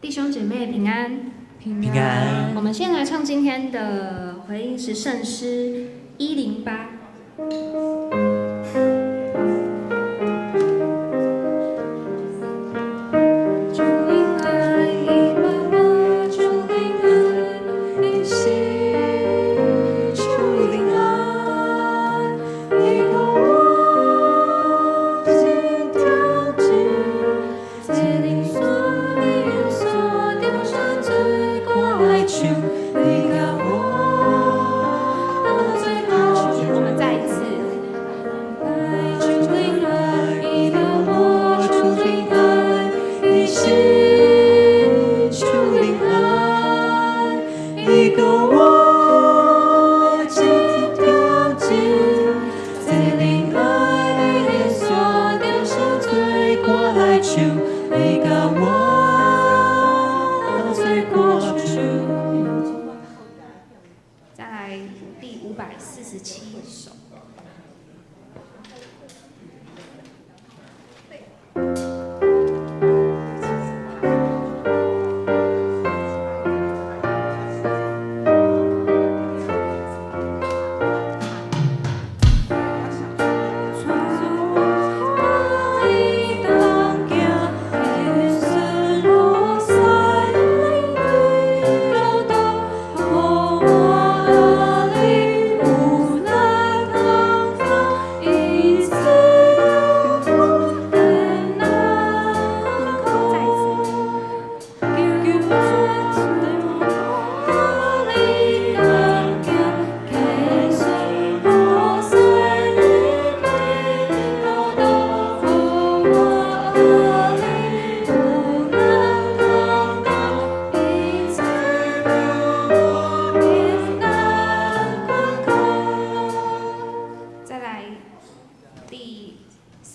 弟兄姐妹平安，平安。我們先來唱今天的回應是聖詩108。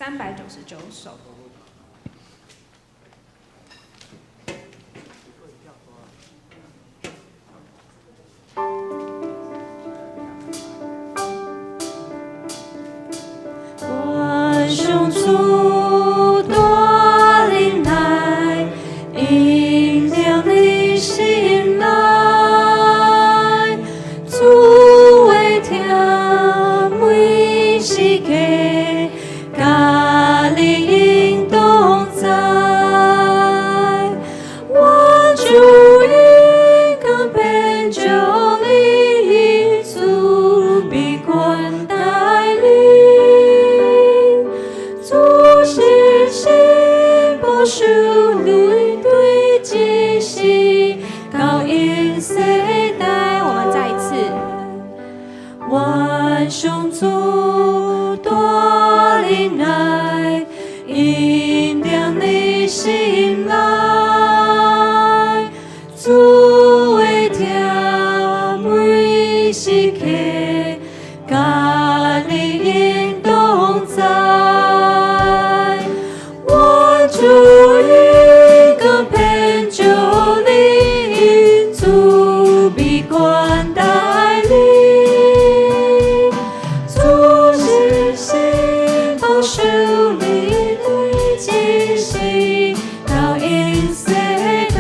399首。我上主大忍耐，因着你心爱，主的疼每时刻，佮你永同在。我主勇敢便将你慈悲款待你，主信心保守你對這世到永世代。我們再一次，願上主大忍耐，因著你心愛，主的疼每時刻，佮你永同在。我主勇敢便將你慈悲款待你，主信心保守你對這世到永世代。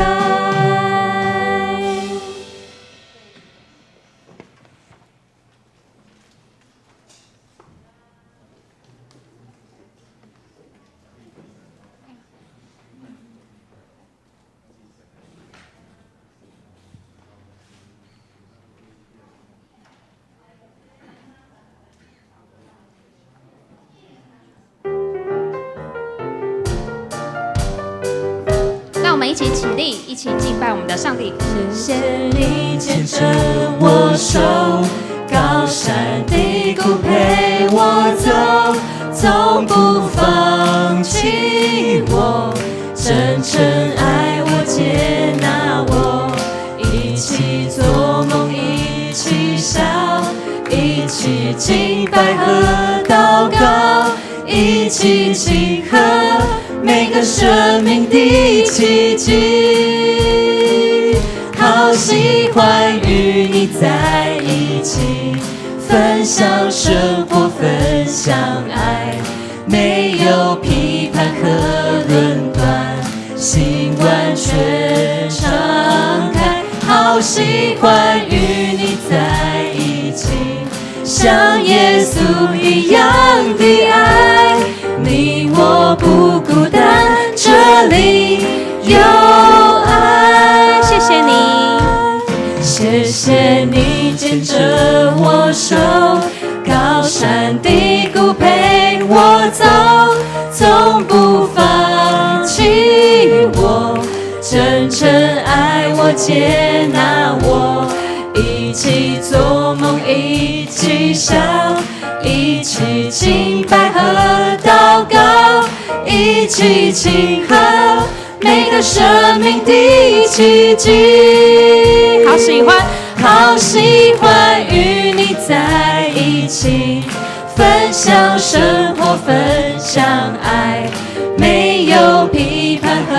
讓我們一起起立，一起敬拜我們的上帝。謝謝你牽着我手，高山低谷陪我走，從不放棄我，真誠愛我，接納我，一起做夢，一起笑，一起敬拜和禱告，一起慶賀每個生命的奇蹟。好喜歡與你在一起，分享生活，分享愛，沒有批判和論斷，心完全。喜歡與你在一起，像耶穌一樣的愛，你我不孤單，這裡有愛。謝謝你，謝謝你牽著我手，高山低谷陪我走，從不放棄我，真誠愛我，接納我，一起做夢，一起笑，一起敬拜和禱告，一起慶賀每個生命的奇蹟。好喜歡，好喜歡與你在一起，分享生活，分享愛，沒有批判和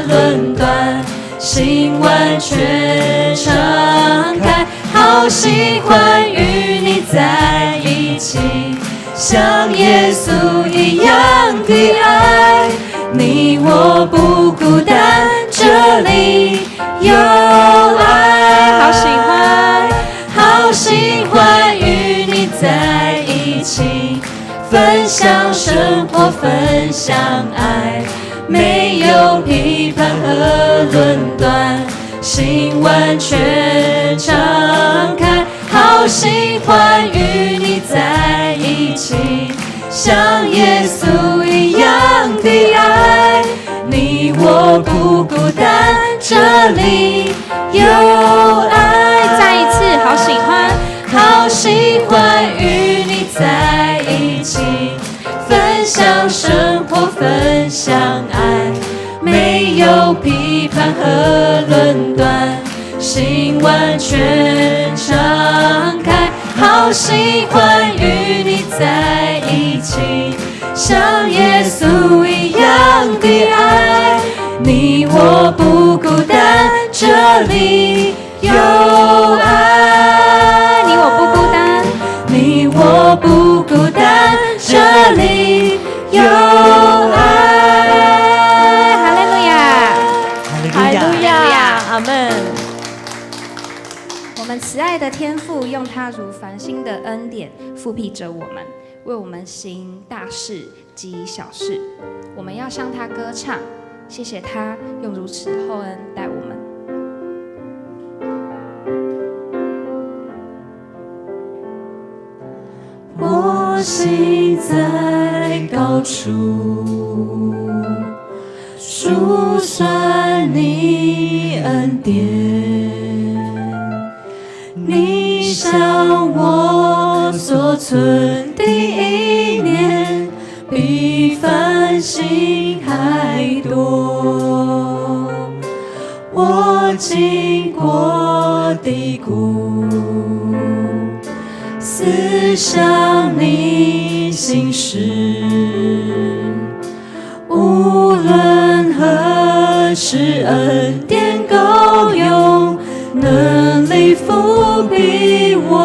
論斷，心完全敞開。好喜歡與你在一起，像耶穌一樣的愛，你我不孤單，這裡有愛。好喜歡，好喜歡與你在一起，分享生活，分享愛，沒有批判和論斷，心完全敞開。好喜歡與你在一起，像耶穌一樣的愛，你我不孤單，這裡有愛。再一次，好喜歡，好喜歡與你在一起，分享生活，分享愛，沒有批判和論斷，心完全敞開。好喜歡與你在一起，像耶穌一樣的愛，你我不孤單，這裡有愛。你我不孤單，你我不孤單，這裡有愛。哈利路亞，哈利路亞，阿門。我們慈愛的天父用他如繁星的恩典覆庇著我們，為我們行大事及小事。我們要向他歌唱，謝謝他用如此厚恩待我們。我心在高處，數算你恩典，你向我所存的意念，比繁星還多。我經過低谷，思想你心事，無論何時恩典夠用，能力覆庇我。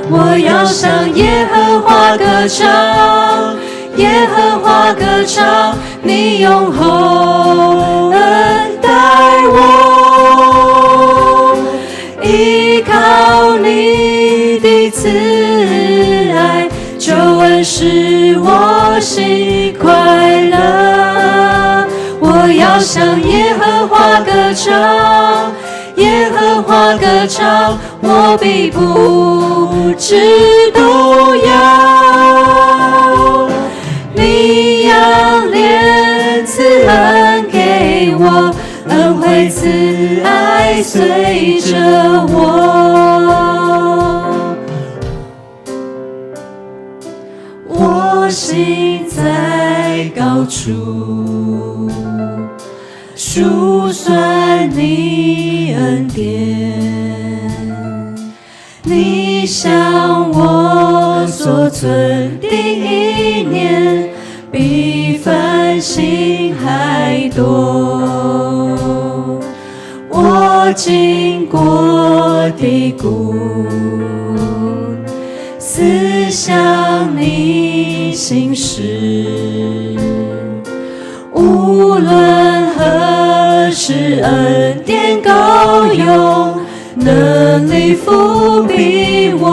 我要向耶和華歌唱，耶和華歌唱，你用厚恩待我，依靠你的慈愛，救恩使我心快樂。我要向耶和華歌唱，耶和華歌唱，我必不致動搖。你仰臉賜恩給我，恩惠慈愛隨著我。我心在高處，數算你恩典，你向我所存的意念，比繁星還多。我經過低谷，思想你心事，無論何是恩典夠用，能力覆庇我。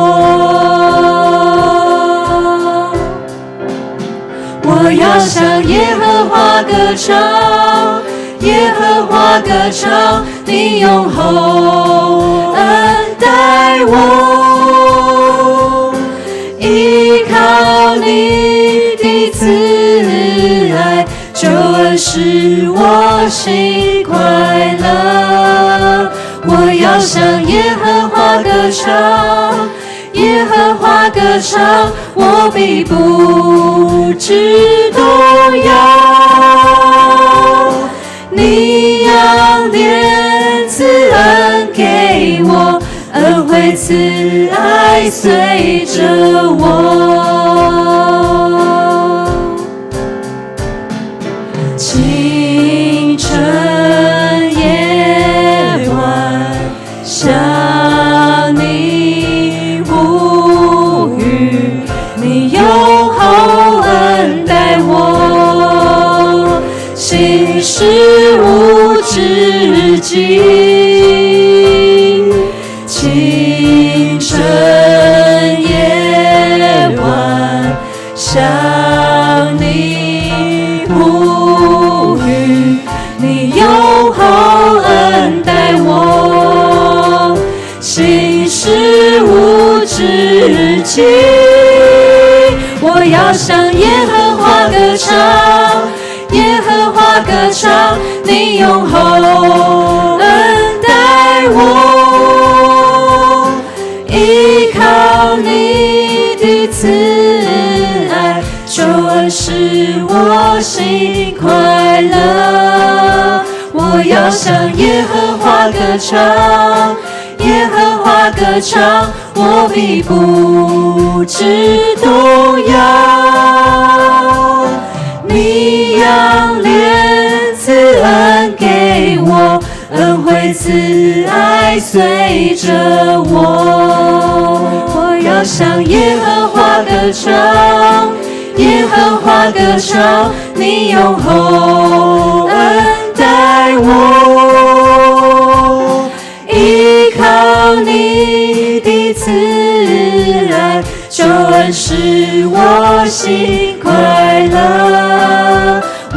我要向耶和華歌唱，耶和華歌唱，你用厚恩待我，依靠你的慈愛，救恩使我心快樂。我要向耶和華歌唱，耶和華歌唱，我必不致動搖。你仰臉賜恩給我，恩惠慈愛隨著我。清晨夜晚向你呼籲，你用厚恩待我，信實無止境。清晨夜晚向你呼籲，你用厚恩待我，信實無止境。我要向耶和華歌唱，耶和華歌唱，你用厚恩待我，依靠你的慈愛，救恩使我心快樂。我要向耶和華歌唱，耶和華歌唱，我必不致動搖。你仰臉賜恩給我，恩惠慈愛隨著我。我要向耶和華歌唱，耶和華歌唱，你用厚恩待我，依靠你的慈愛，救恩使我心快樂。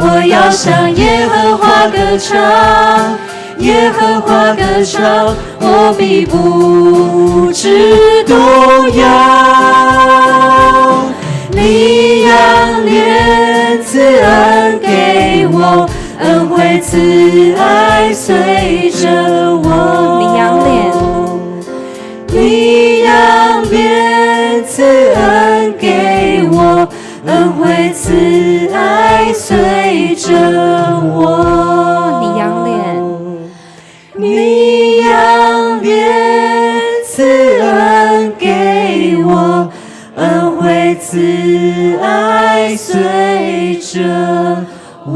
我要向耶和華歌唱，耶和華歌唱，我必不致動搖。你仰臉賜恩給我，恩惠慈愛隨著我。你仰臉，你仰臉賜恩給我，恩惠慈愛隨著我。你仰臉，你仰臉賜恩給我，恩惠慈愛隨著我。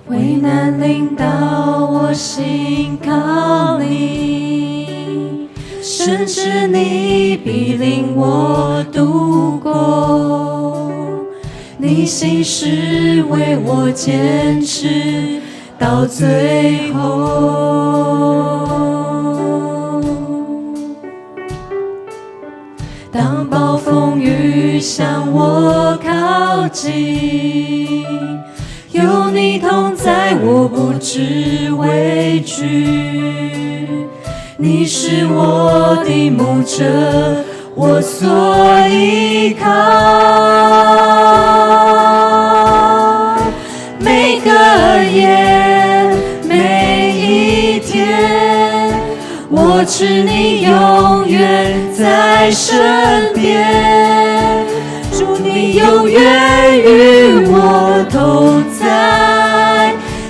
危難臨到我心靠你，深知你必領我渡過，你信實為我堅持到最後。當暴風雨向我靠近，有你同在，我不知畏懼。你是我的牧者，我所依靠。每個夜，每一天，我知你永遠在身邊。主，你永遠與我同在，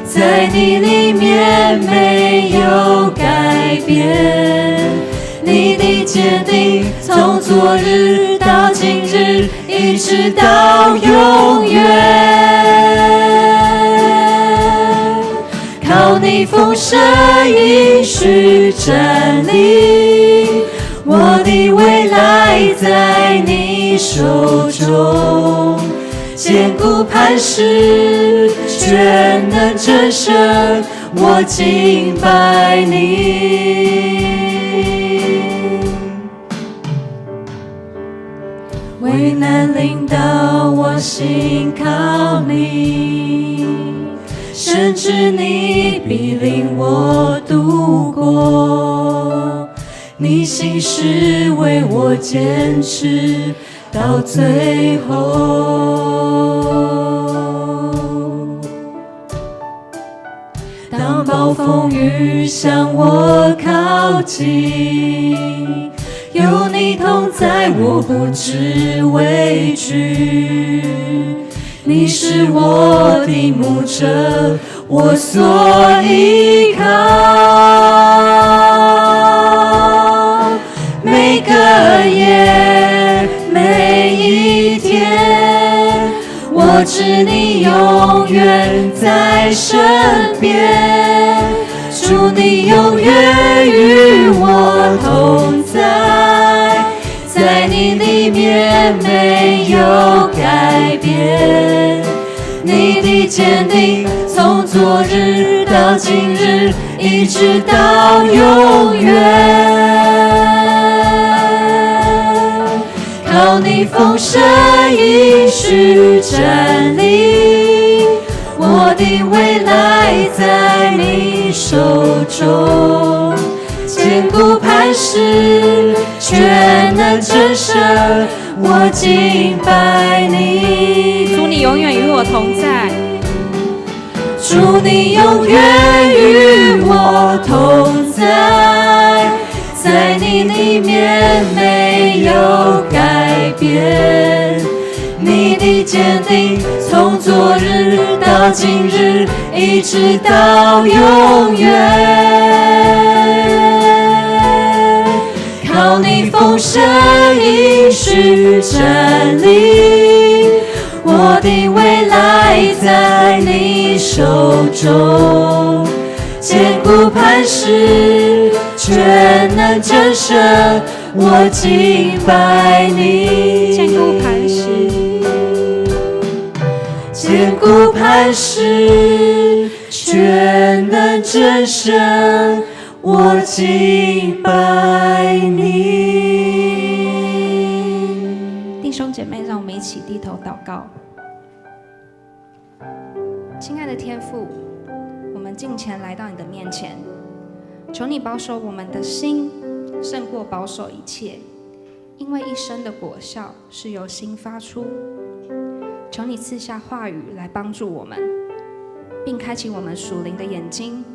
在在你裡面沒有改變。你的堅定從昨日到今日，一直到永遠。靠你豐盛應許站立，我的未來在你手中，堅固磐石，全能真神，我敬拜你。危難臨到，我心靠你，深知你必領我度過，你信實為我堅持到最後。當暴風雨向我靠近，有你同在，我不知畏懼。你是我的牧者，我所依靠。每個夜，每一天，我知你永遠在身邊。主，你永遠與我同在，在你裡面沒有改變。你的堅定從昨日到今日，一直到永遠。靠你豐盛應許站立，我的未來在你手中，堅固磐石，全能真神，我敬拜你。主，你永遠與我同在。主，你永遠與我同在，在你裡面沒有改變。你的堅定從昨日到今日，一直到永遠。靠你豐盛應許站立，我的未來在你手中，堅固磐石，全能真神，我敬拜你。堅固磐石，堅固磐石，全能真神，我敬拜你。弟兄姐妹，讓我們一起低頭禱告。親愛的天父，我們敬虔來到你的面前，求你保守我們的心，勝過保守一切，因為一生的果效是由心發出。求你賜下話語來幫助我們，並開啟我們屬靈的眼睛，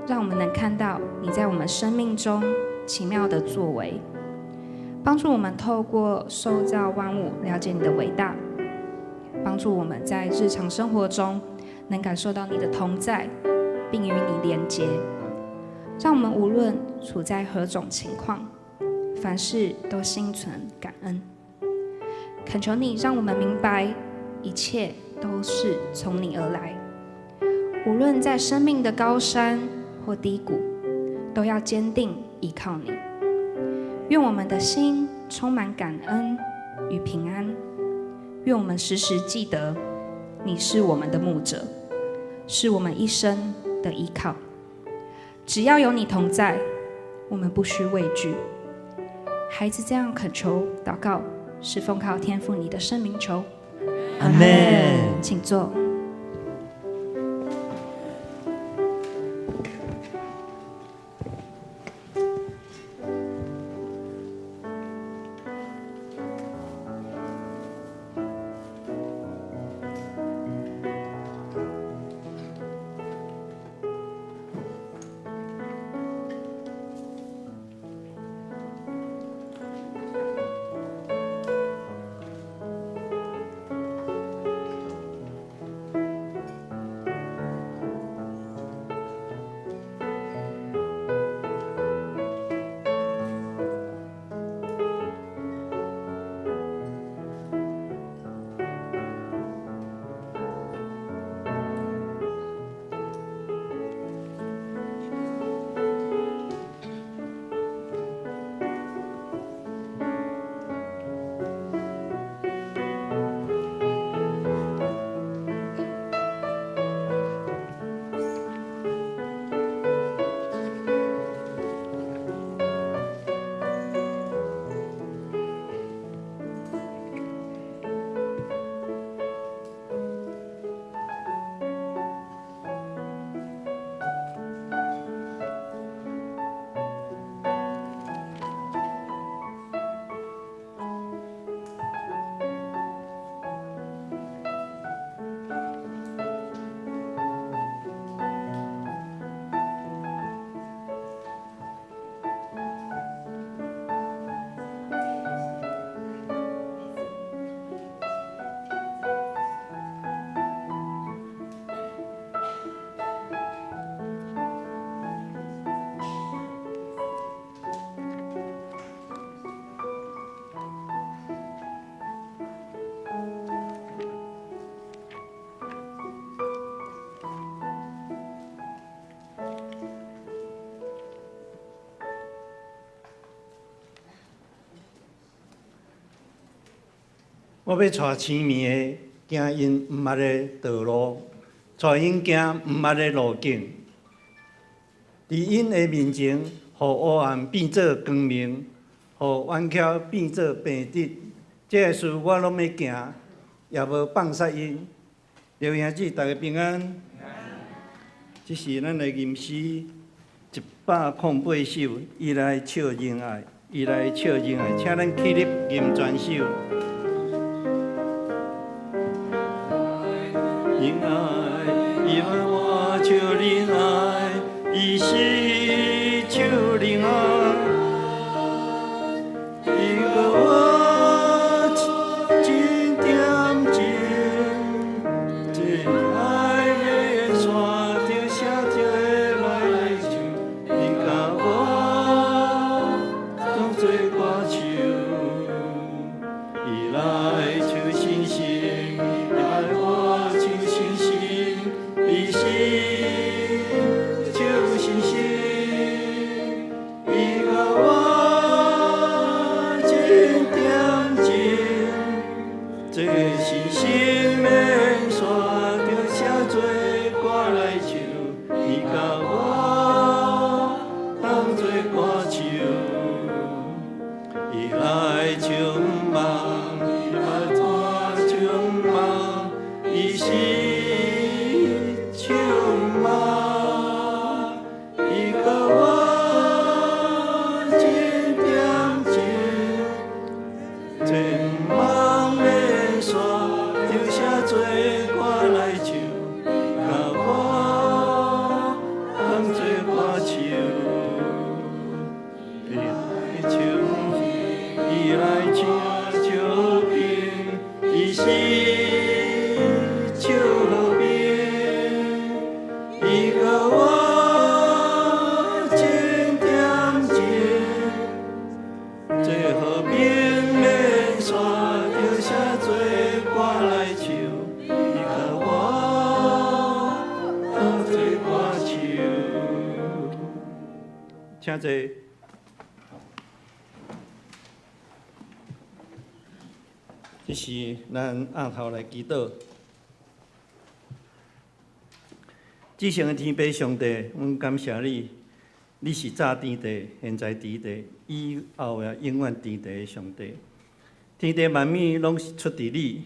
讓我們能看到你在我們生命中奇妙的作為，幫助我們透過受造萬物了解你的偉大，幫助我們在日常生活中能感受到你的同在，並與你連結，讓我們無論處在何種情況，凡事都心存感恩。懇求你讓我們明白，一切都是從你而來。無論在生命的高山或低谷，都要堅定依靠你。願我們的心充滿感恩與平安。願我們時時記得，你是我們的牧者，是我們一生的依靠。只要有你同在，我們不需畏懼。孩子這樣懇求禱告，是奉靠天父你的聖名求。阿門。請坐。我欲帶青盲的行𪜶毋捌的道路，帶𪜶行毋捌的路徑。佇𪜶的面前，予黑暗變做光明，予彎曲變做平直。這个事我攏欲行，也無放殺𪜶。劉兄姊，大家平安。這是咱的吟詩108首，伊來笑仁愛，伊來笑仁愛，請咱起立吟全首。仁愛，伊愛我笑仁愛，伊是笑仁愛，伊予我真恬靜，這愛的線就寫做來唱，伊共我當做歌手，伊來唱信心，伊愛我唱信心，伊是唱信心，伊予我真恬靜，這信心的線就寫做歌來唱，伊共我當做歌手，伊來唱夢，伊來我唱夢，伊是唱夢，伊予我真恬靜，這夢的線就寫做歌來唱，共我當做歌手，伊來唱，伊來唱笑平，伊是笑和平，伊予我真恬靜，這和平的線就寫做歌來唱，伊予我當做歌手。請坐。這是咱額頭來祈禱。至聖的天父上帝，阮感謝你，你是早佇地，現在佇地，以後也永遠佇地的上帝。天地萬物攏是出佇你。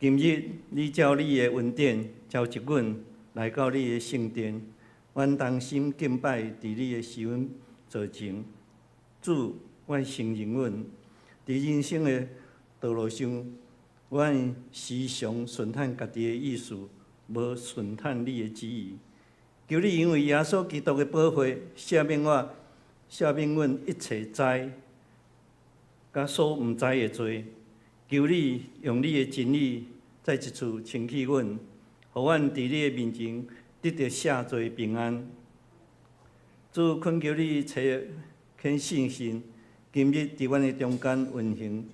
今日你照你的恩典，召集阮來到你的聖殿，阮同心敬拜佇你的施恩座前。主，阮承認阮佇人生的道路上，阮時常順趁家己的意思，無順趁你的旨意。求你因為耶穌基督的寶血，赦免我，赦免阮一切知佮所毋知的罪。求你用你的真理再一次清洗阮，予阮佇你的面前得著赦罪平安。主，懇求你差遣聖神，今日佇阮的中間運行，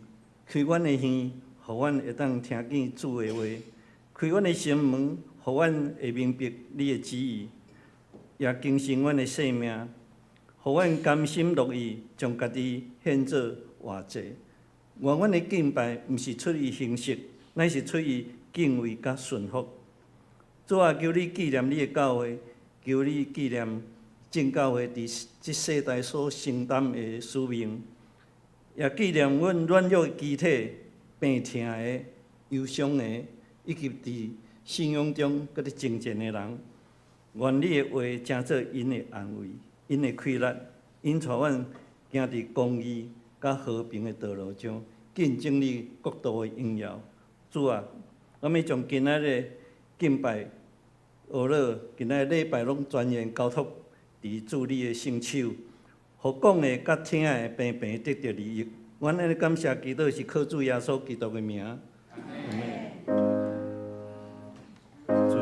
開阮的耳，予阮會當聽見主的話；開阮的心門，予阮會明白你的旨意，也更新阮的生命，予阮甘心樂意將家己獻做活祭。願阮的敬拜毋是出於形式，乃是出於敬畏佮順服。主啊，求你紀念你的教會，求你紀念眾教會佇這世代所承擔的使命，也紀念阮軟弱的肢體、病痛的、憂傷的，以及佇信仰中閣咧爭戰的人。願你的話成做𪜶的安慰，𪜶的氣力，引帶阮行佇公義佮和平的道路上，見證你國度的榮耀。主啊，我欲將今仔日的敬拜、學樂，今仔日禮拜攏全然交託佇主你的聖手，予講的佮聽的平平得著利益。阮按呢感謝祈禱是靠主耶穌基督的名。阿們。主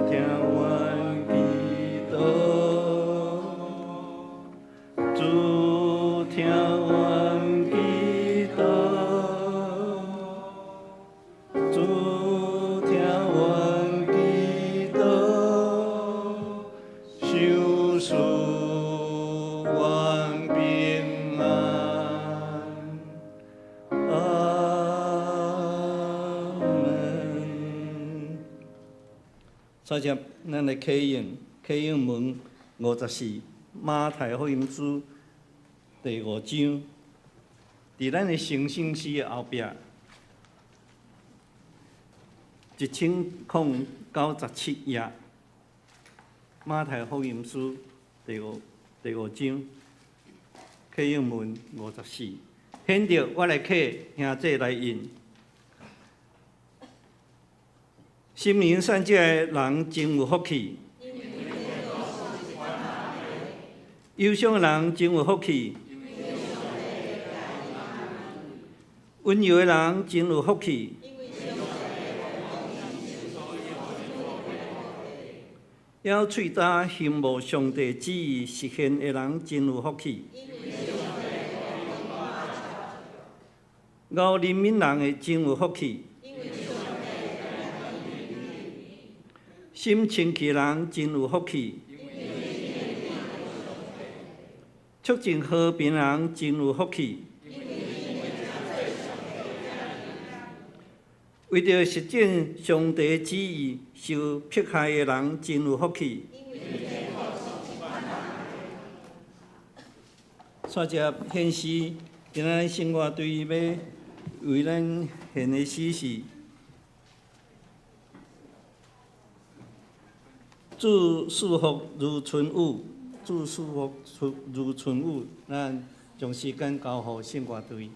聽阮祈禱，主聽阮祈禱，主聽阮祈禱，賞賜阮平安。阿煞接咱來啟應，啟應文54，馬太福音書第五章，佇咱的成聖詩的後壁，1097頁，馬太福音書第五章，啟應文54，現著我來啟，兄弟來應。心靈善者的人真有福氣，憂傷的人真有福氣，溫柔的人真有福氣，咬喙焦羨慕上帝旨意實現的人真有福氣，熬憐憫人的真有福氣。心清氣人真有福氣，促進和平人真有福氣，為著實踐上帝旨意受迫害的人真有福氣。煞接獻詩，今仔日聖樂隊欲為咱獻的詩是。主賜福如春雨，主賜福如春雨。咱將時間交予聖樂隊。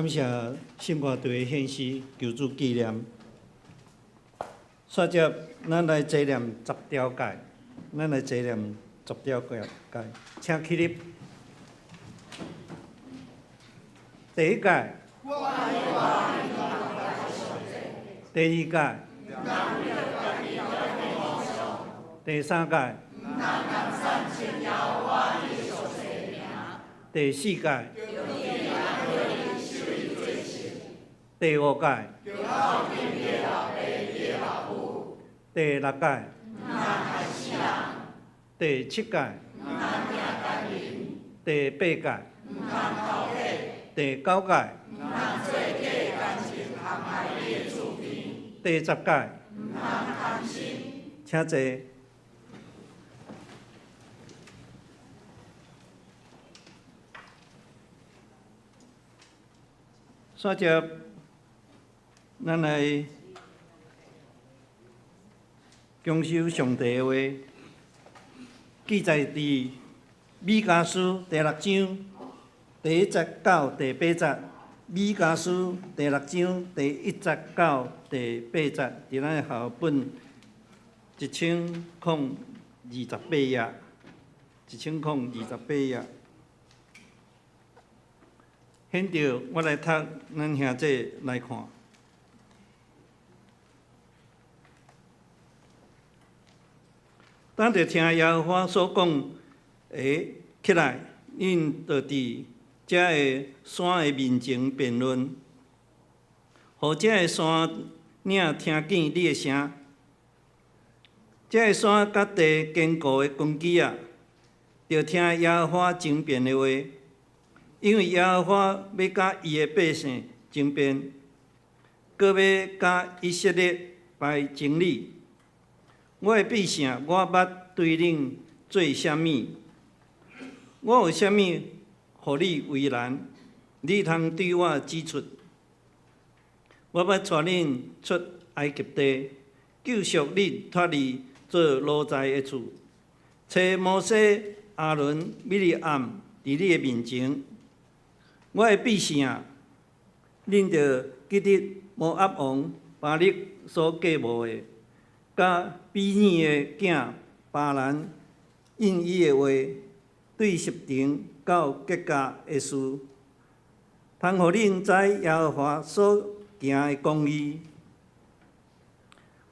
感謝聖歌隊的獻詩，求主紀念。煞接，咱來齊念十條誡，咱來齊念十條誡，請起立。第一誡，第二誡，第三誡，第四誡，第五誡，第六誡，第七誡，第八誡，第九誡，第十誡，請坐。煞接，咱來恭守上帝的話，記載佇彌迦書第六章第一節到第八節。彌迦書第六章第一節到第八節，佇咱的和合本1028頁，1028頁。現在我來讀，咱兄弟來看。當著聽耶和華所講的起來，𪜶就佇這个山的面前辯論，予這个山嶺聽見你的聲。這个山佮地堅固的根基仔，著聽耶和華爭辯的話，因為耶和華欲佮伊的百姓爭辯，閣欲佮以色列排真理。我的百姓，我捌對恁做啥物？我有啥物予你為難？你通對我指出？我捌帶恁出埃及地，救贖恁脫離做奴才的厝，差摩西、亞倫、米利暗佇你的面前。我的百姓，恁著記得摩押王巴力所計謀的，佮比珥的囝巴蘭應伊的話，對實程到結甲的事，通予恁知耶和華所行的公義。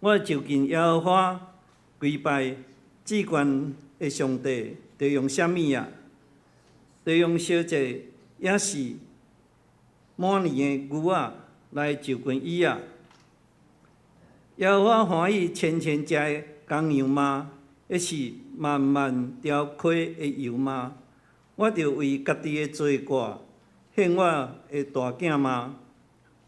我就近耶和華跪拜至懸的上帝，著用啥物啊？著用燒祭，抑是滿年的牛仔來就近伊啊？耶和華歡喜千千隻的公羊嗎？抑是萬萬條溪的油嗎？我著為家己的罪過獻我的大囝嗎？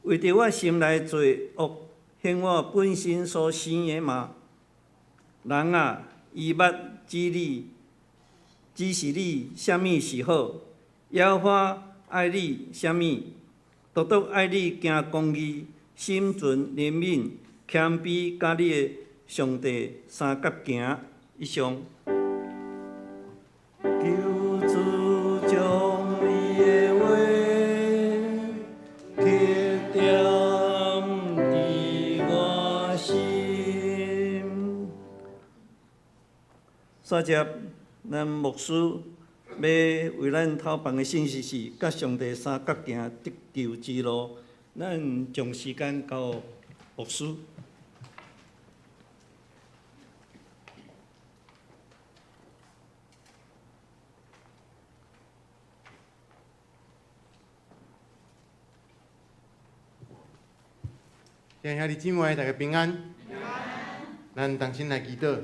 為著我心內罪惡獻我本身所生的嗎？人啊，伊捌指示你啥物是好，耶和華愛你啥物？獨獨愛你行公義，心存憐憫，謙卑，佮你的上帝相佮行。以上。求主將伊的話刻踮佇我心。煞接，咱牧師欲為咱頭放的信息是佮上帝相佮行得救之路。咱將時間交予牧師。親愛兄弟姊妹，大家平安。咱同心來祈禱。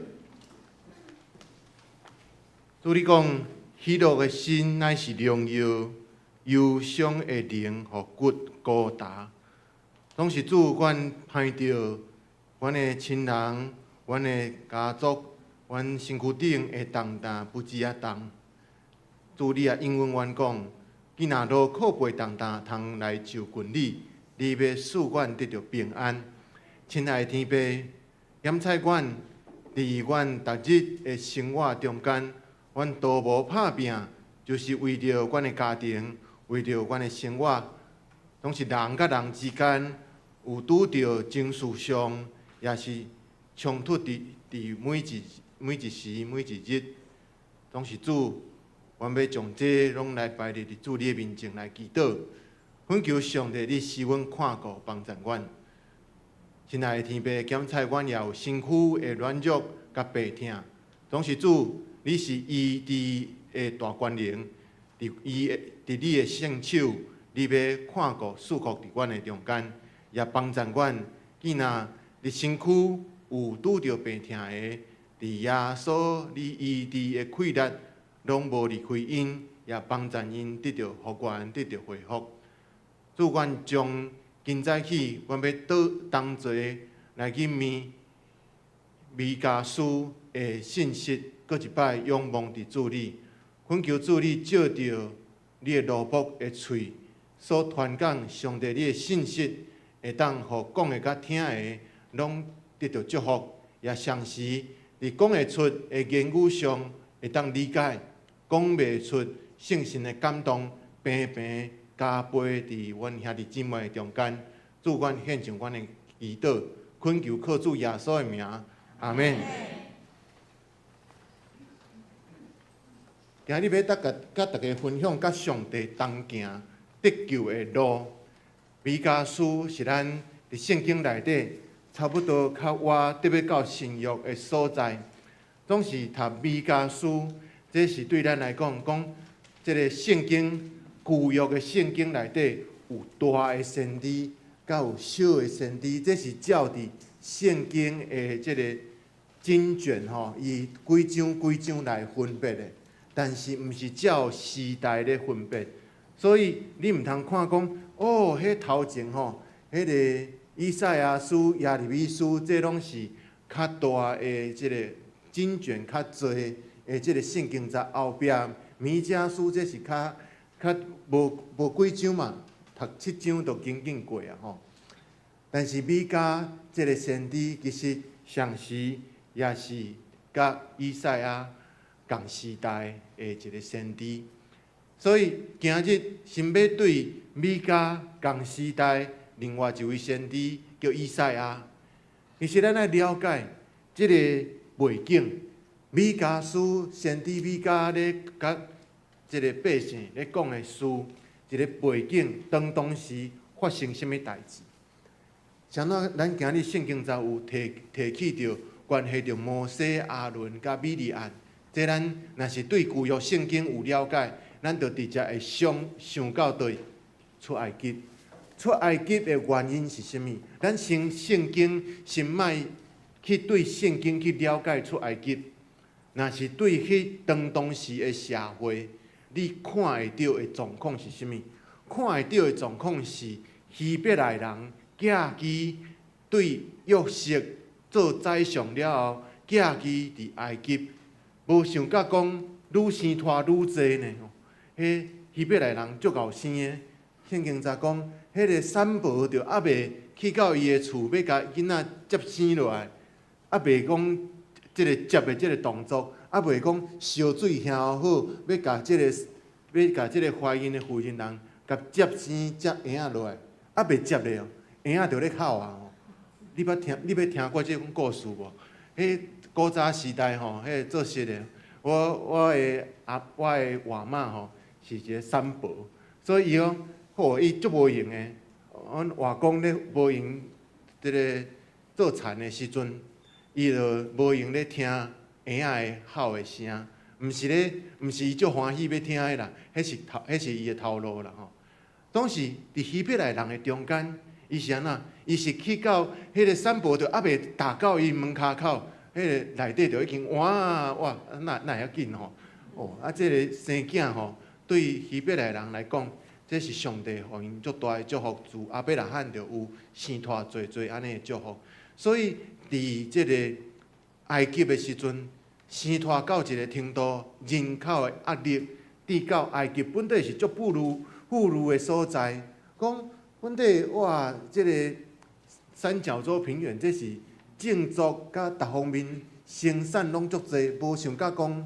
主你講，喜樂的心乃是良藥，憂傷的靈予骨孤焦。總是主，阮歹著阮的親人、阮的家族、阮身軀頂的重擔不止仔重。主你也應允阮講，囝若勞苦背重擔，通來就近你，你欲賜阮得著平安。親愛的天父，檢採阮佇阮逐日的生活中間，阮都無拍拚，就是為著阮的家庭，為著阮的生活，總是人佮人之間有拄著情緒上，也是衝突佇每一時每一日，總是主，阮欲將這攏來擺佇主你的面前來祈禱，懇求上帝你賜阮看顧幫助阮。親愛的天父，檢查阮也有身軀的軟弱佮病疼，總是主，你是醫治的大權能，佇你的聖手，你欲看顧賜福佇阮的中間，也幫助阮。囝若佇身軀有拄著病疼的，佇耶穌你醫治的氣力攏無離開𪜶，也幫助𪜶得著復原，得著恢復。主，阮將今早起，阮欲倒同齊來去面彌迦書的信息，閣一擺仰望佇主裡，懇求主你藉著你的奴僕的喙所傳講上帝你的信息，會當予講的佮聽的攏得著祝福，也同時佇講會出的言語上會當理解，講袂出聖神的感動，平平加倍佇阮兄弟姊妹中間。主，阮獻上阮的祈禱，懇求靠主耶穌的名，阿們。今日欲佮大家分享，佮上帝同行得救的路。彌迦書是咱佇聖經內底差不多較倚得欲到新約的所在，總是讀彌迦書，這是對咱來講，講這个聖經舊約的聖經內底有大的先知，佮有小的先知，這是照佇聖經的這个經卷吼，伊幾章幾章來分別的，但是毋是照時代咧分別，所以你毋通看講哦，彼頭前吼，彼个以賽亞書、耶利米書，這攏是較大的這个經卷較濟的這个聖經在後壁，彌迦書這是較較無無幾章嘛，讀七章就緊緊過啊吼。但是彌迦這个先知其實同時也是佮以賽亞仝時代的一个先知，所以今日先欲對彌迦仝時代另外一位先知叫以賽亞。其實咱愛了解這个背景，彌迦書先知彌迦咧佮這个百姓咧講的事，一个背景當當時發生啥物代誌？像怎咱今日聖經就有提提起著關係著摩西、亞倫佮米利暗，這咱若是對舊約聖經有了解，咱就直接會想想到佗位出埃及。出埃及的原因是啥物？咱先聖經先莫去對聖經去了解出埃及，若是對彼當當時的社會，你看會著的狀況是啥物？看會著的狀況是希伯來人寄居對約瑟做宰相了後，寄居佇埃及，無想到講愈生湠愈濟呢。彼希伯來人足𠢕生的，聖經才講，彼个產婆就猶未去到伊的厝，欲共囡仔接生落來，猶未講這个接的這个動作，猶未講燒水燃好，欲共這个懷孕的婦人人共接生接嬰仔落來，猶未接咧哦，嬰仔就咧哭啊！你捌聽？你捌聽過這種故事無？彼古早時代吼，彼个做實的，我的外媽吼是一个產婆，所以伊講，吼伊足無閒的。阮外公咧無閒，這个做田的時陣，伊就無閒咧聽嬰仔的哭的聲，毋是咧，毋是伊足歡喜欲聽的啦，彼是伊的頭路啦吼。總是佇希伯來人的中間，伊是按怎？伊是去到彼个產婆，就猶未踏到伊門跤口，彼个內底就已經哇哇，哪哪會遐緊吼？哦，啊，這个生囝吼，對希伯來人來講，這是上帝予𪜶足大的祝福，自亞伯拉罕就有生湠濟濟按呢的祝福。所以佇這个埃及的時陣，生湠到一个程度，人口的壓力，直到埃及本底是足富裕富裕的所在，講本底哇，這个三角洲平原，這是種族佮逐方面生產攏足濟，無想到講，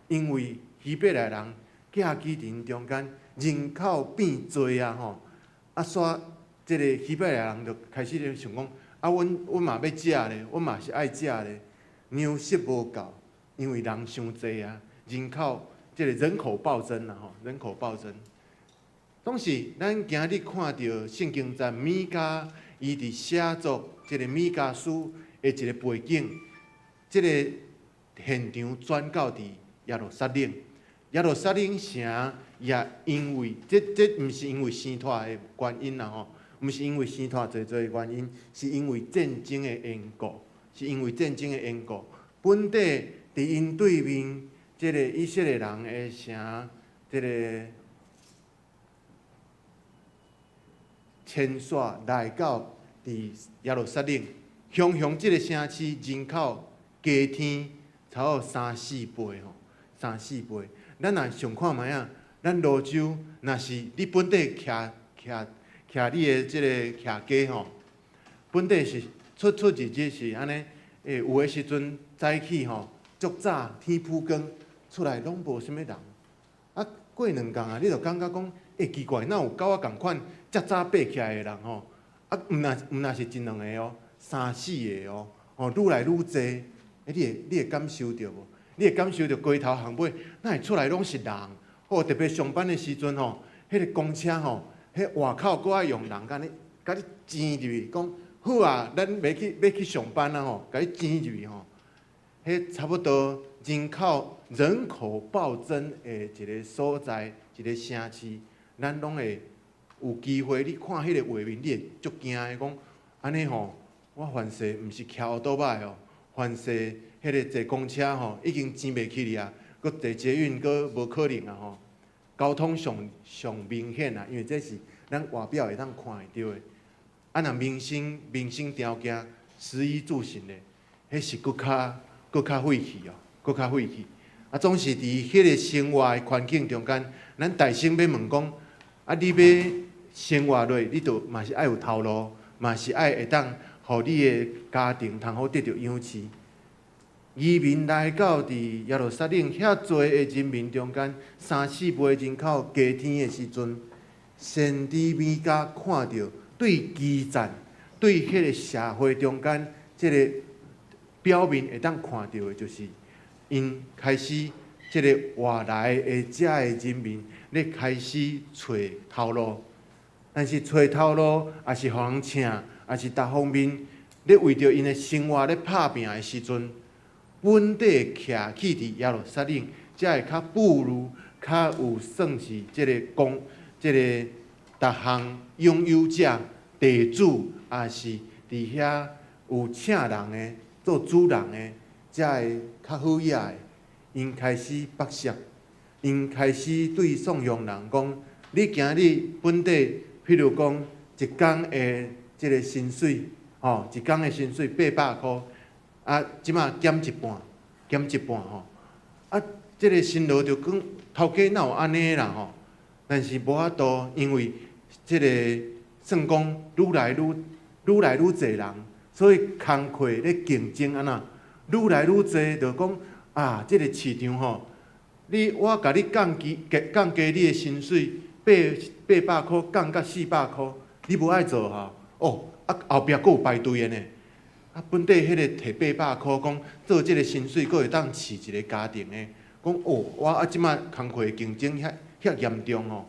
因為希伯來人寄居佇𪜶中間，人口變濟啊吼，啊，煞這个希伯來人就開始咧想講，啊，阮嘛欲食咧，阮嘛是愛食咧，糧食無夠，因為人傷濟啊，人口這个人口暴增啦吼，人口暴增。總是咱今日看著聖經節米迦，伊佇寫作這个米迦書的一個背景，這个現場轉到佇耶路撒冷，耶路撒冷城也因為這毋是因為生湠的原因啦吼，毋是因為生湠濟濟的原因，是因為戰爭的緣故，是因為戰爭的緣故。本底佇𪜶對面，這个以色列人的城，這个遷徙來到佇耶路撒冷，雄雄這个城市人口加添差不多三四倍吼，三四倍。咱若想看覓仔，咱蘆洲若是你本地徛徛徛你的這个徛家吼，本地是出出入入是按呢，有的時陣早起吼，足早天晡光出來攏無啥物人，啊過兩工啊，你就感覺講，欸奇怪，哪有佮我仝款遮早爬起來的人吼？啊，毋若是一兩個哦，三四個哦，吼愈來愈濟，欸你會感受著無？你會感受著街頭巷尾，哪會出來攏是人？吼，特別上班的時陣吼，彼个公車吼，彼外口閣愛用人共你，共你擠入去，講好啊，咱欲去上班啊吼，共你擠入去吼。彼差不多人口暴增的一个所在，一个城市，咱攏會有機會，你看彼个畫面，你會足驚的，講按呢吼，我凡勢毋是騎歐多擺哦，凡勢彼个坐公車吼，已經擠袂起去啊，閣坐捷運閣無可能啊吼。交通上上明顯啊，因為這是咱外表會當看會著的。啊，若民生條件，食衣住行咧，彼是閣較廢去哦，閣較廢去。啊，總是佇彼个生活的環境中間，咱大聲欲問講，啊，你欲生活落，你著嘛是愛有頭路，嘛是愛會當予你的家庭通好得著養飼。移民來到佇耶路撒冷遐濟的人民中間，三四倍人口加添的時陣，先知米迦看著對基層、對彼个社會中間，這个表面會當看著的，就是𪜶開始這个外來的遮的人民咧開始揣頭路，但是揣頭路也是予人請，也是逐方面咧為著𪜶的生活咧拍拚的時陣。本地徛起佇耶路撒冷，才會較富裕，較有算是這个公，這个逐項擁有者、地主，抑是佇遐有請人的做主人的，才會較好額的。𪜶開始剝削，𪜶開始對宋鄉人講：你今日本地，譬如講一工的這个薪水，吼，一工的薪水800箍。啊，這馬減一半，減一半吼。啊，這个辛勞就講頭家哪有按呢啦吼？但是無法度，因為這个算講愈來愈濟人，所以工課咧競爭按怎，愈來愈濟，就講啊，這个市場吼，你我共你降低你的薪水800箍降到400箍，你無愛做吼？哦，啊後壁閣有排隊的呢。啊，本底彼个提800箍，講做這个薪水，閣會當飼一个家庭的，講哦，我啊這馬工課競爭遐遐嚴重吼，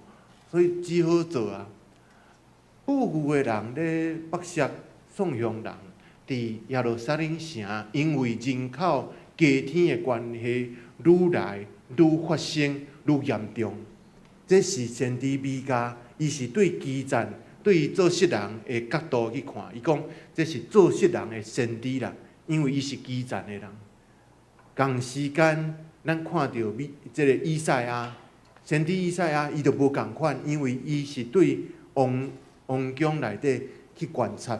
所以只好做啊。富裕的人咧剝削宋鄉人，佇耶路撒冷城，因為人口加添的關係，愈來愈發生愈嚴重。這是先知米迦，伊是對基層、對做穡人的角度去看，伊講這是做穡人的先知啦，因為伊是基層的人。仝時間，咱看著米這个以賽亞，先知以賽亞，伊就無仝款，因為伊是對王宮內底去觀察，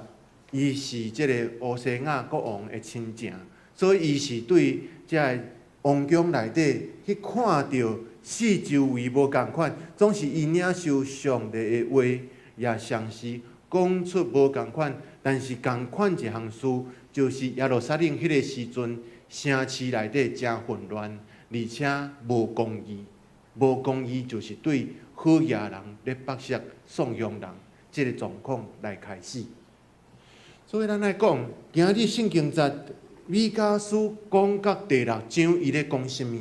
伊是這个烏西雅國王的親情，所以伊是對這个王宮內底去看著四周圍無仝款，總是伊領受上帝的話，也常時講出無仝款，但是仝款一項事，就是耶路撒冷彼个時陣，城市內底誠混亂，而且無公義，無公義就是對好額人咧剝削宋鄉人，這个狀況來開始。所以咱來講，今日聖經節彌迦書講到第六章，伊咧講啥物？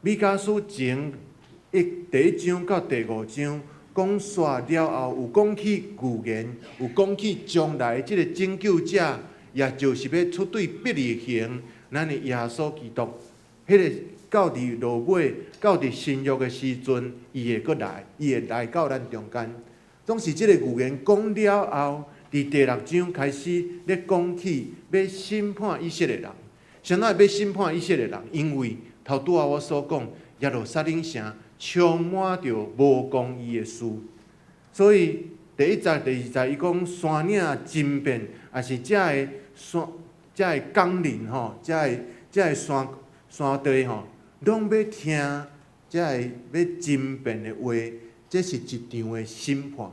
彌迦書前第一章到第五章講煞了後，有講起預言，有講起將來這个拯救者，也就是欲出對伯利恆，咱的耶穌基督，彼个到佇落尾，到佇新約的時陣，伊會閣來，伊會來到咱中間。總是這个預言講了後，佇第六章開始咧講起欲審判以色列人。啥物欲審判以色列人？因為頭拄仔我所講，耶路撒冷城充滿著無公義的事。所以第一節、第二節，伊講山嶺爭辯，抑是遮个山、遮个岡陵吼，遮个山山地吼，攏欲聽遮个欲爭辯的話，這是一場的審判。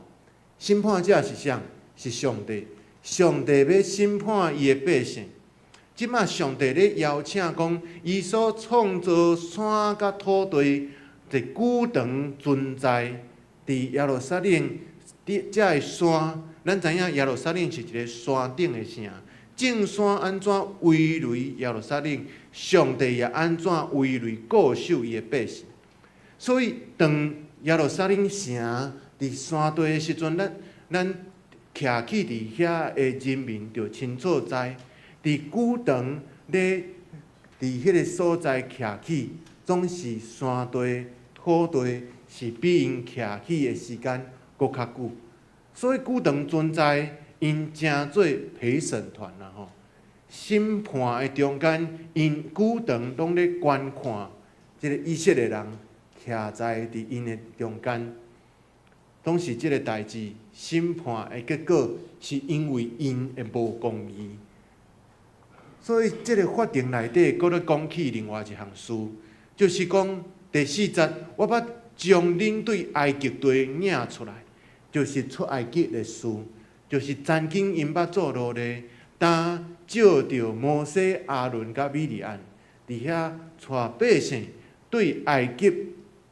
審判者是啥？是上帝。上帝欲審判伊的百姓。這馬上帝咧邀請講，伊所創造山佮土地，佇久長存在佇耶路撒冷，佇遮个山，咱知影耶路撒冷是一个山頂的城，眾山按怎圍圍耶路撒冷，上帝也按怎圍圍固守伊的百姓。所以，當耶路撒冷城佇山地的時陣，咱徛起佇遐的人民就清楚知，佇久長咧佇彼个所在徛起，總是山地土地是比𪜶徛起的時間閣較久。所以久長存在，𪜶成做陪審團啦吼。審判的中間，𪜶久長攏咧觀看這个以色列人徛在佇𪜶的中間。總是這个代誌審判的結果，是因為𪜶的無公義。所以這个法庭內底，閣咧講起另外一項事，就是講第四節，我欲將恁對埃及地領出來，就是出埃及的事，就是曾經𪜶捌做奴隸，當借著摩西、亞倫佮米利暗，佇遐帶百姓對埃及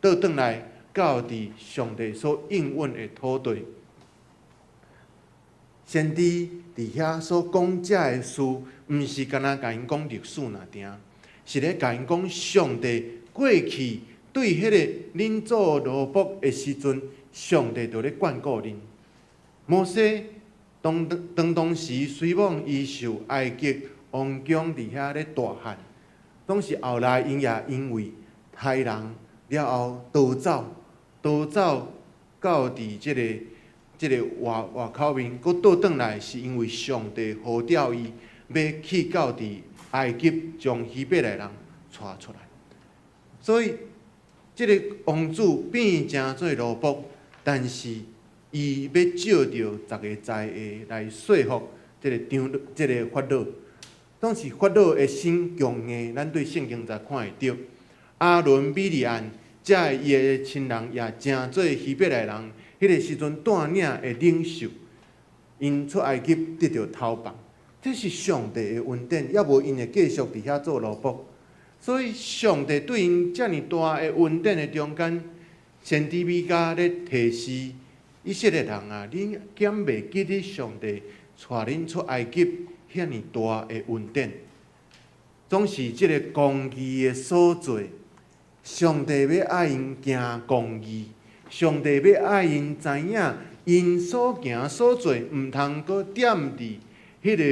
倒轉來，到佇上帝所應允的土地。先知佇遐所講這个事，毋是干焦共𪜶講歷史爾爾，是咧共𪜶講上帝過去對彼个恁做奴僕的時陣，上帝就咧眷顧恁。摩西當當時雖罔伊受埃及王宮佇遐咧大漢，總是後來𪜶也因為殺人了後逃走，逃走到佇這个外口面，閣倒轉來，是因為上帝呼召伊，欲去到佇埃及將希伯來人帶出來。所以，這个王子變成做奴僕，但是伊欲藉著十个災厄來說服這个長這个法老。當時法老的心強硬，咱對聖經才看會著。亞倫、米利暗，遮个伊的親人也成做希伯來人。彼个時陣帶領的領袖，𪜶出埃及得著頭放，這是上帝的恩典，猶無𪜶會繼續佇遐做奴僕。所以上帝對𪜶遮爾大的恩典的中間，先知彌迦咧提示以色列人啊，恁敢袂記得上帝帶恁出埃及遐爾大的恩典？總是這个公義的所做，上帝欲愛𪜶行公義。上帝欲愛𪜶知影，𪜶所行所做，毋通閣踮佇彼个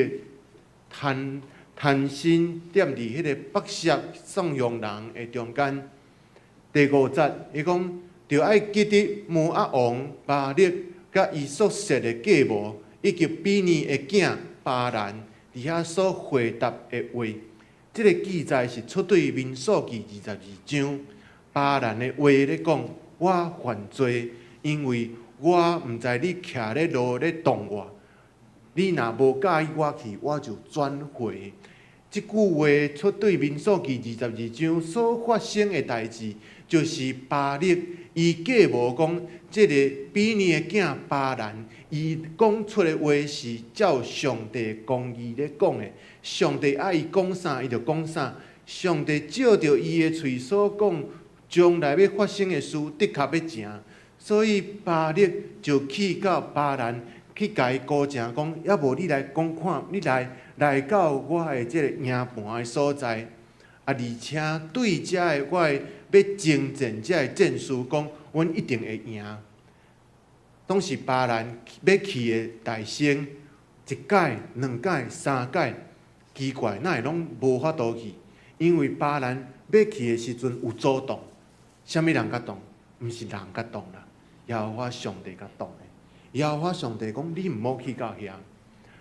貪貪心，踮佇彼個剝削散凶人的中間。第五節，伊講，著愛記得摩押王巴勒佮伊所設的計謀，以及比擬的囝巴蘭佇遐所回答的話。這个記載是出對民數記22章。巴蘭的話咧講：我犯罪，因為我毋知你徛咧路咧擋我。你若無佮意我去，我就轉回。這句話出對民數記22章所發生的代誌，就是巴勒伊計謀講，這個比擬的囝巴蘭，伊講出的話是照上帝公義咧講的。上帝愛伊講啥，伊就講啥。上帝借著伊的喙所講，將來欲發生的事，的確欲成。所以巴力就去到巴蘭去共伊鼓正講，抑無你來講看，你來來到我的這個營盤的所在，啊，而且對遮的我的欲征戰遮的戰士講，阮一定會贏。當時巴蘭欲去的大先，一擺、兩擺、三擺，奇怪，哪會攏無法度去？因為巴蘭欲去的時陣有阻擋，啥物人共擋？毋是人共擋啦，耶和華上帝共擋的。耶和華上帝講：你毋好去到遐。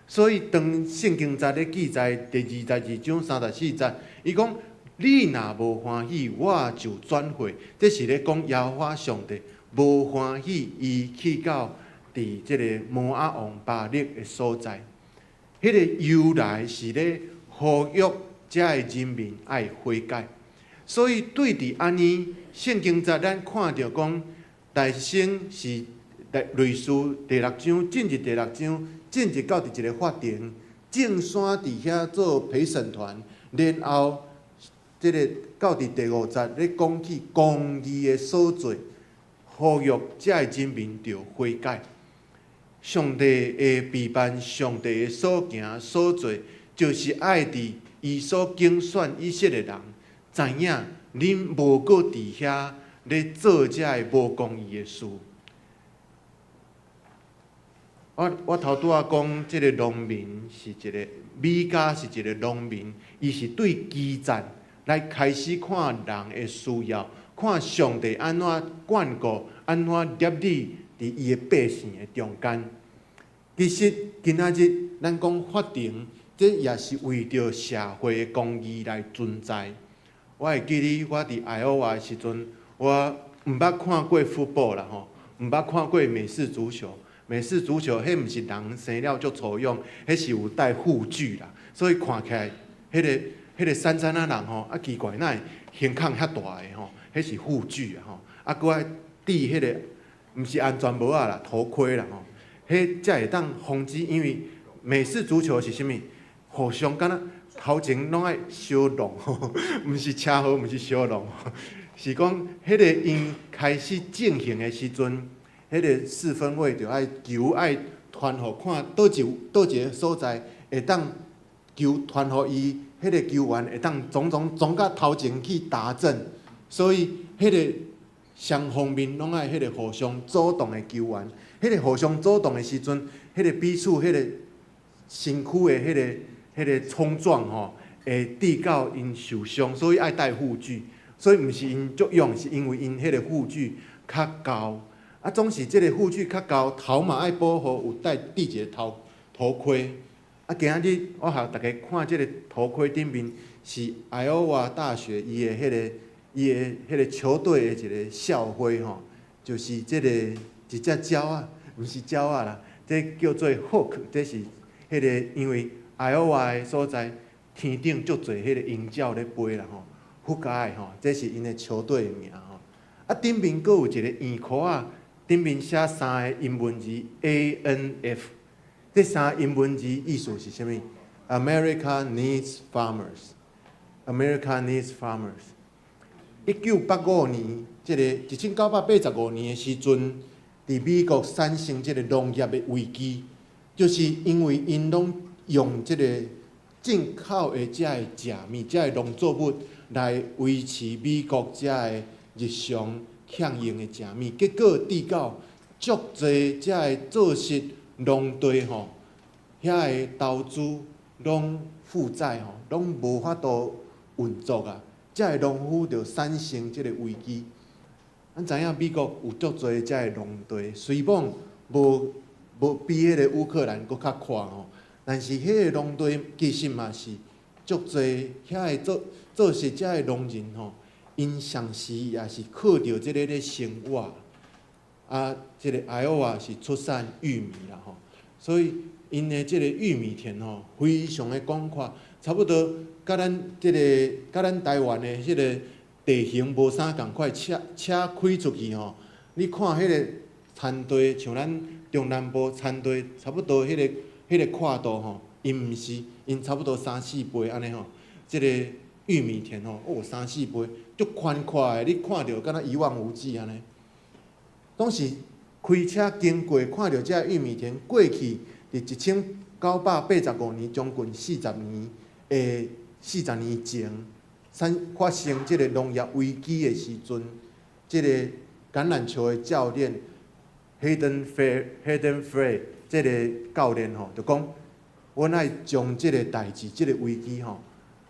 所以當聖經節咧記載第22、34章34節，伊講：你若無歡喜，我就轉回。這是咧講耶和華上帝無歡喜，伊去到佇這个摩押王巴力的所在。彼个由來是咧呼籲遮的人民愛悔改。所以對佇按呢，聖經節咱看著講，大先是類似第六章進入第六章，進入到佇一个法庭，眾山佇遐做陪審團，然後這个到佇第五節咧講起公義的所做，呼籲遮的人民著悔改。上帝的備辦，上帝的所行所做，就是愛佇伊所揀選以色列人，知影恁無閣佇遐咧做遮个無公義的事。我頭拄仔講，這个農民是一个米迦是一个農民，伊是對基層來開始看人的需要，看上帝按怎眷顧，按怎立你佇伊的百姓的中間。其實今仔日咱講法庭，這也是為著社會的公義來存在。我會記得我佇愛奧華的時陣，我毋捌看過 football 啦吼，毋捌看過美式足球。美式足球，彼毋是人生了足粗勇，彼是有戴護具啦，所以看起來，彼个瘦瘦仔人吼，啊奇怪，哪會胸孔遐大个吼？彼是護具啊吼，啊閣愛戴彼个，毋是安全帽仔啦，頭盔啦吼，彼才會當防止，因為美式足球是啥物？互相敢若頭前攏愛相撞吼，毋是車禍，毋是相撞，是講彼个𪜶開始進行的時陣。彼个四分衛就愛球愛傳予看佗一佗一个所在會當球傳予伊，彼个球員會當總總總到頭前去達陣，所以彼个雙方面攏愛彼个互相阻擋的球員，彼个互相阻擋的時陣，彼个彼此彼个身軀的彼个衝撞吼，會致到𪜶受傷，所以愛戴護具。所以毋是𪜶足勇，是因為𪜶彼个護具較厚。啊，總是這个護具較厚，頭嘛愛保護，有戴戴一个頭頭盔。啊，今仔日我予大家看這个頭盔頂面是愛奧華大學伊的彼个伊的彼个球隊的一个校徽吼，就是這个一隻鳥仔，毋是鳥仔啦，這叫做 hawk，這是彼个因為愛奧華的所在天頂足濟彼个鷹鳥咧飛啦吼，Hawkeye 吼，這是𪜶的球隊的名吼。啊，頂面閣有一个圓箍仔。頂面寫三个英文字 A N F，這三個英文字意思是啥物？America needs farmers. America needs farmers. 1985年，這个1985年的時陣，佇美國產生這个農業的危機，就是因為𪜶攏用這个進口的遮个食物、遮个農作物來維持美國遮个日常享用的食物，結果致到足濟遮个做實農地吼，遐个投資攏負債吼，攏無法度運作啊，遮个農夫就產生這个危機。咱知影美國有足濟遮个農地，雖罔無無比彼个烏克蘭閣較闊吼，但是彼个農地其實嘛是足濟遐个做做實遮个農人吼。𪜶常時也是靠著這个咧生活，啊，這个愛奧華是出產玉米啦吼，所以𪜶的這个玉米田吼，非常的廣闊，差不多佮咱這个佮咱台灣的彼个地形無啥仝款，車車開出去吼，你看彼个田地，像咱中南部田地，差不多彼个闊度吼，𪜶毋是，𪜶差不多三四倍按呢吼，這个玉米田吼，哦，三四倍，足寬闊的，你看著敢若一望無際按呢。當時開車經過，看著這玉米田，過去佇1985年，將近40年前，發生這個農業危機的時陣，這個橄欖球的教練 Hayden Fry 這個教練吼，就講，阮愛將這個代誌、這個危機吼，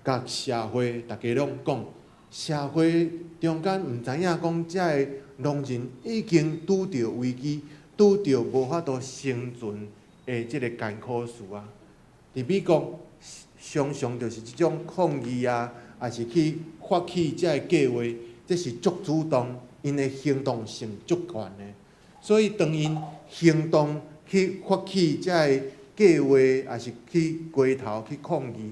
共社會逐家攏講，社會中間毋知影講，這个農人已經拄著危機，拄著無法度生存的這個艱苦事啊。佇美國，常常就是這種抗議啊，抑是去發起這个計劃，這是足主動，𪜶的行動性足懸的。所以當𪜶行動去發起這个計劃，抑是去街頭去抗議，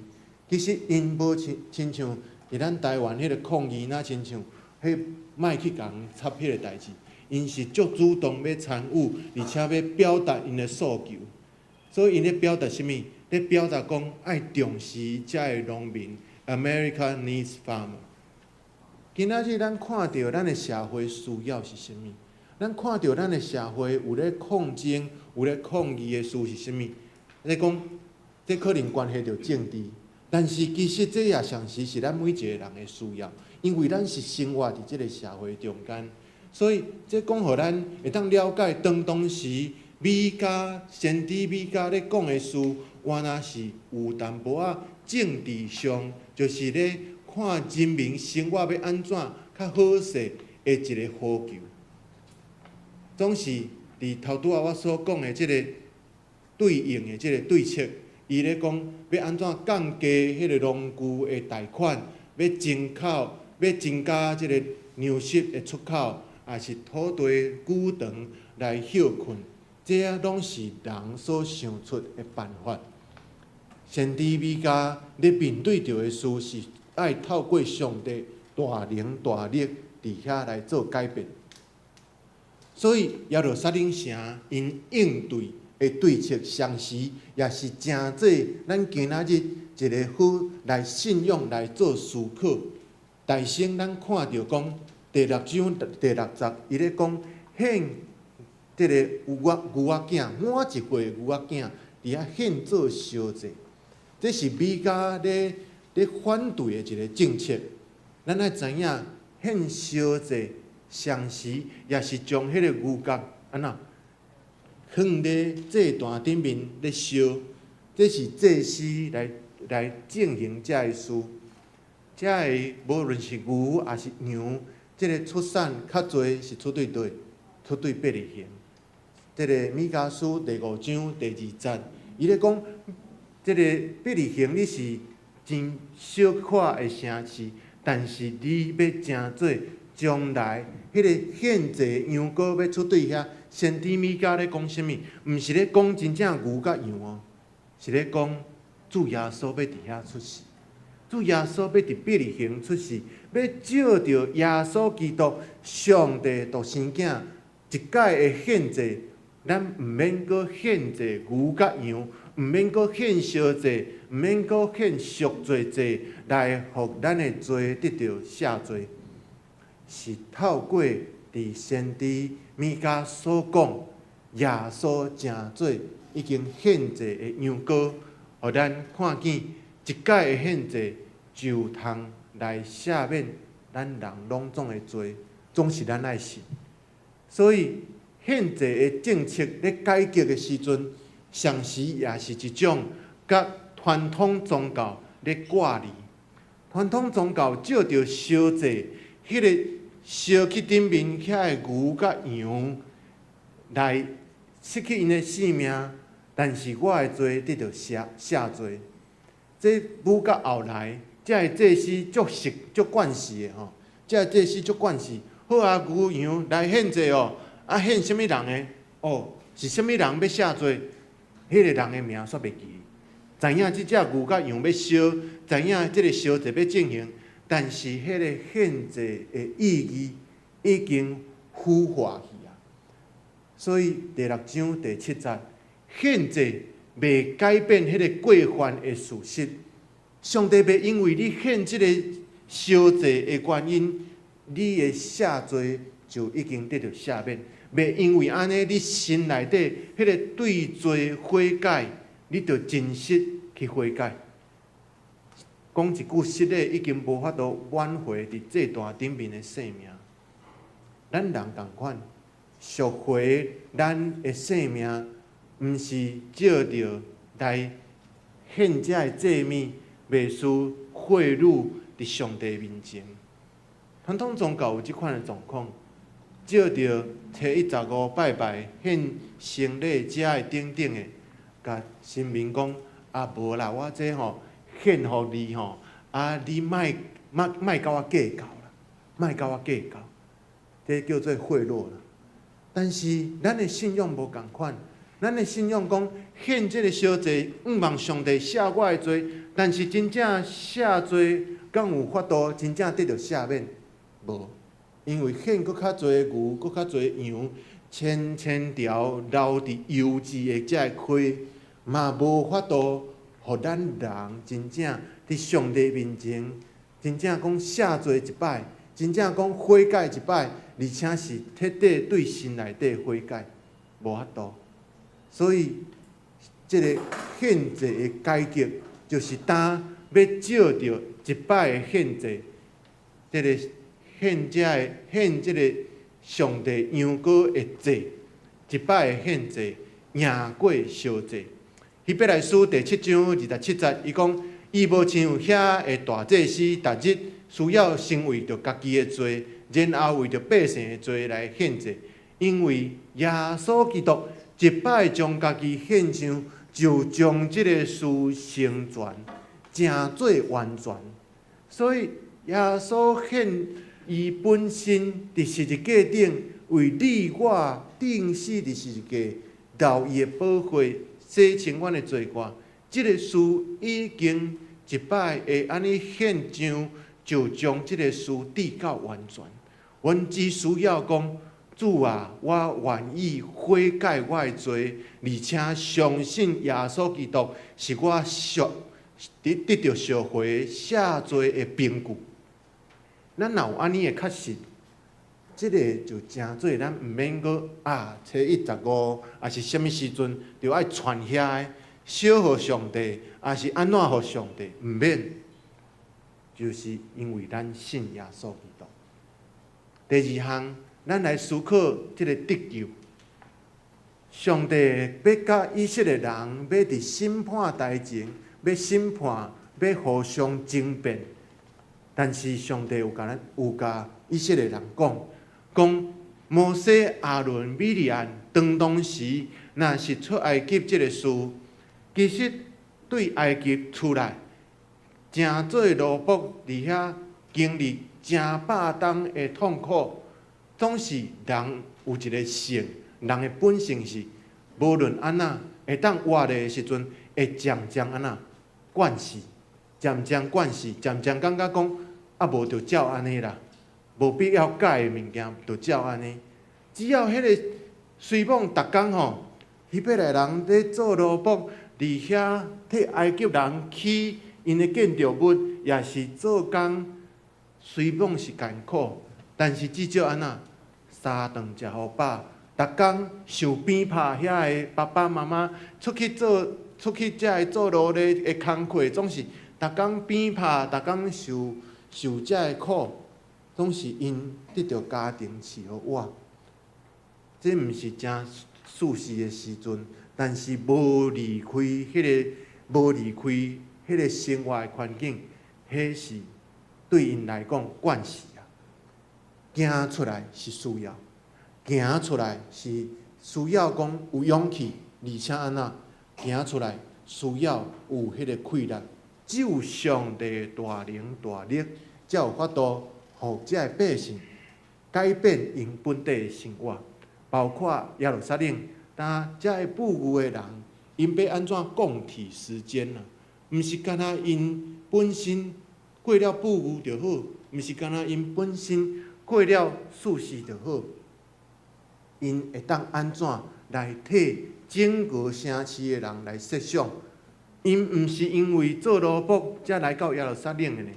其實𪜶無親像佇咱台灣彼個抗議，若親像彼莫去共人插彼個代誌，𪜶是足主動欲參與，而且欲表達𪜶的訴求。所以𪜶咧表達啥物？咧表達講愛重視遮个農民，America needs farmer。今仔日咱看著咱的社會需要是啥物？咱看著咱的社會有咧抗爭、有咧抗議的事是啥物？咧講，這可能關係著政治，但是其實這也同時是咱每一個人的需要，因為咱是生活佇這个社會中間，所以這講予咱會當了解，當時米迦先知米迦咧講的事，原來是有淡薄仔政治上，就是咧看人民生活欲按怎較好勢的一个呼求。總是佇頭拄仔我所講的這个對應的這个對策，伊咧講欲按怎降低彼个農具的貸款，欲進口，欲增加這个糧食的出口，抑是土地久長來歇睏，這啊攏是人所想出的辦法。先知米迦咧面對著的事是愛透過上帝大能大力佇遐來做改變。所以耶路撒冷城𪜶應對的對策，同時也是成做咱今仔日一个好來信仰來做思考。大先咱看著講第六章第六節，伊咧講獻這个牛仔囝，滿一歲牛仔囝佇遐獻做燒祭，這是米迦咧反對的一个政策。咱愛知影獻燒祭，同時也是將彼個牛角按怎囥咧祭壇頂面咧燒，這是祭司來進行這个事。這个無論是牛抑是羊，這个出產較濟是出對佗？出對伯利恆。這个米迦書第五章第二節，伊咧講，這个伯利恆你是真小可的城市，但是你欲成做將來彼个獻祭羊羔欲出對遐，先知米迦咧講啥物？毋是咧講真正牛佮羊哦，是咧講主耶穌欲佇遐出世。主耶穌欲佇伯利恆出世，欲藉著耶穌基督上帝獨生囝一擺的獻祭，咱毋免閣獻祭牛佮羊，毋免閣獻燒祭，毋免閣獻贖罪祭來予咱的罪得著赦罪，是透過佇先知米迦所講，耶穌成做已經獻祭的羊羔，予咱看見一擺的獻祭就通來赦免咱人攏總的罪，總是咱愛信。所以獻祭的政策咧改革的時陣，同時也是一種佮傳統宗教咧割離。傳統宗教藉著燒祭，彼个燒去頂面遐的牛佮羊來失去𪜶的性命，但是我的罪得著赦罪。這舞到後來，這个祭司足習足慣勢的吼，這个祭司足慣勢。好啊，牛羊來獻祭哦，啊獻啥物人的？哦，是啥物人欲赦罪？彼个人的名煞袂記。知影這隻牛佮羊欲燒，知影這个燒祭欲進行，但是彼个獻祭的意義已經腐化去啊。所以第六章第七節，獻祭袂改變彼个過犯的事實。上帝袂因為你獻這个燒祭的原因，你的赦罪就已經得著赦免。袂因為按呢，你心內底彼个對罪悔改，你著真實去悔改。講一句實的，已經無法度挽回佇祭壇頂面的性命。咱人仝款，贖回咱的性命，毋是藉著來獻這个祭物，袂輸賄賂佇上帝面前。傳統宗教有這款的狀況，藉著初一十五拜拜獻牲禮遮的等等的，共神明講啊無啦，我這吼獻予你吼，啊你莫莫莫共我計較啦，莫共我計較，這叫做賄賂啦。但是咱的信仰無仝款，咱的信仰講獻這个燒祭，向望上帝赦我的罪，但是真正赦罪，敢有法度真正得著赦免？無，因為獻閣較濟牛，閣較濟羊，千千條流佇油脂的這个血，嘛無法度，予咱人真正佇上帝面前，真正講赦罪一擺，真正講悔改一擺，而且是徹底對心內底悔改，無法度。所以，這个獻祭的改革，就是當欲藉著一擺的獻祭，這个獻這个獻這个上帝羊羔的祭，一擺的獻祭贏過燒祭。希伯來書第七章二十七節，伊講：伊無像遐个大祭司，逐日需要先為著家己的罪，然後為著百姓的罪來獻祭。因為耶穌基督一擺將家己獻上，就將這个事成全，成做完全。所以耶穌獻伊本身佇十字架頂為你我釘死佇十字架，流伊的寶血，洗清阮的罪過。這个事已經一擺會按呢獻上，就將這个事至到完全。阮只需要講：主啊，我願意悔改我的罪，而且相信耶穌基督是我贖得得著贖回赦罪的憑據。咱若有按呢的確信，這个就成做咱毋免閣啊，初一十五，抑是啥物時陣，就愛傳遐个燒予上帝，抑是按怎予上帝，毋免，就是因為咱信耶穌基督。第二項，咱來思考這个得救。上帝欲佮以色列人，欲佇審判台前，欲審判，欲互相爭辯。但是上帝有共咱有共以色列人講，講摩西、亞倫、米利暗當當時，若是出埃及這个事，其實對埃及出來，成做奴僕佇遐經歷成百冬的痛苦，總是人有一个性，人的本性是，無論按怎會當活的時陣，會漸漸按怎慣勢，漸漸慣勢，漸漸感覺講，啊無就照按呢啦，無必要改的物件就照按呢。只要彼个隨往逐工吼，希伯來人咧做奴僕，佇遐替埃及人起𪜶的建築物，也是做工，雖罔是艱苦，但是至少按怎三頓食予飽，逐工受鞭拍遐个爸爸媽媽出去做出去遮个做奴隸的工課，總是逐工鞭拍，逐工受受遮个苦，總是𪜶得著家庭飼予我。這毋是誠舒適的時陣，但是無離開彼个，無離開彼个生活的環境，彼是對𪜶來講慣勢啊。行出來是需要，行出來是需要講有勇氣，而且按怎行出來需要有彼个氣力。只有上帝大能大力，才有法度予這个百姓改變𪜶本底的生活，包括耶路撒冷，當這个富裕的人，𪜶欲按怎共體時艱啊？毋是干焦𪜶本身過了富裕就好，毋是干焦𪜶本身過了舒適就好，𪜶會當按怎來替整個城市的人來設想？𪜶毋是因為做奴僕才來到耶路撒冷的呢？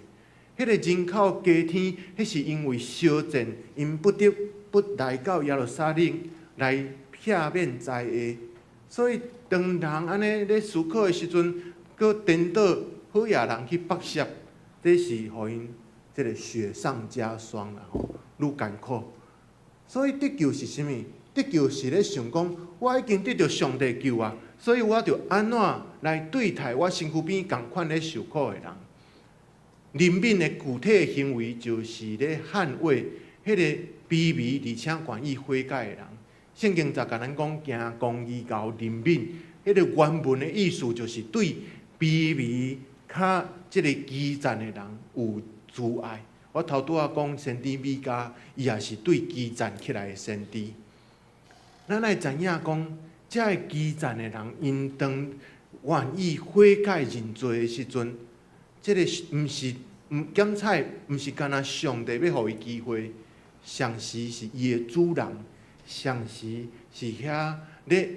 彼个人口加添，彼是因為相戰，𪜶不得不來到耶路撒冷來赦免災禍。所以當人按呢咧思考的時陣，閣顛倒好野人去剝削，這是予𪜶這个雪上加霜啦吼，愈艱苦。所以得救是啥物？得救是咧想講，我已經得著上帝救啊，所以我著按怎來對待我身軀邊仝款咧受苦的人。憐憫的具體行為，就是咧捍衛彼個卑微而且願意悔改的人。聖經就共咱講，行公義、厚憐憫，彼個原文的意思就是對卑微較這个基層的人有慈愛。我頭拄仔講先知米迦，伊也是對基層起來的先知。咱愛知影講，這个基層的人，𪜶當願意悔改認罪的時陣，這个毋是毋檢採，毋是干焦上帝欲予伊機會，同時是伊的主人，同時是遐咧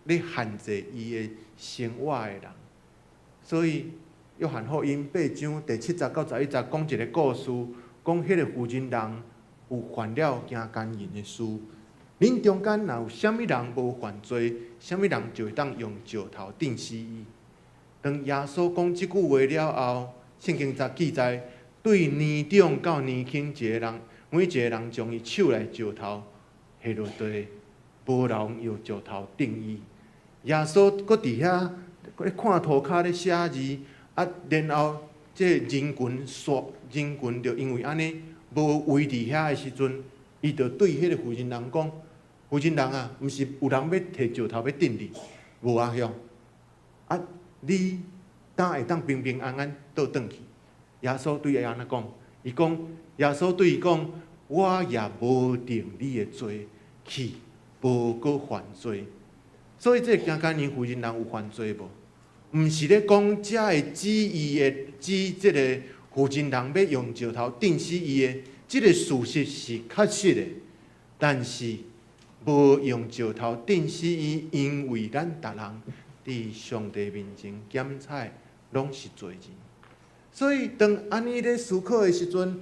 限制伊的生活的人。所以，約翰福音八章第七節到11節講一个故事，講彼个婦人人有犯了強姦淫的事。恁中間若有啥物人無犯罪，啥物人就會當用石頭釘死伊。當耶穌講這句話了後，聖經才記載，對年長到年輕一个人，每一個人將伊手內石頭下落地，無人用石頭釘伊。耶穌閣佇遐咧看塗跤咧寫字，啊，然後這人群煞人群就因為按呢無位佇遐的時陣，伊就對彼个婦人人講：婦人人啊，毋是有人欲提石頭欲釘你，無啊鄉。啊，你敢會當平平安安倒轉去？耶穌對伊按呢講？伊講，耶穌對伊講：我也無定你的罪，去無閣犯罪。所以這个強姦淫婦人人有犯罪無？毋是咧講遮个指伊的指這个婦人人欲用石頭釘死伊的，這个事實是確實的。但是無用石頭釘死伊，因為咱逐人佇上帝面前檢採攏是罪人。所以當按呢咧思考的時陣，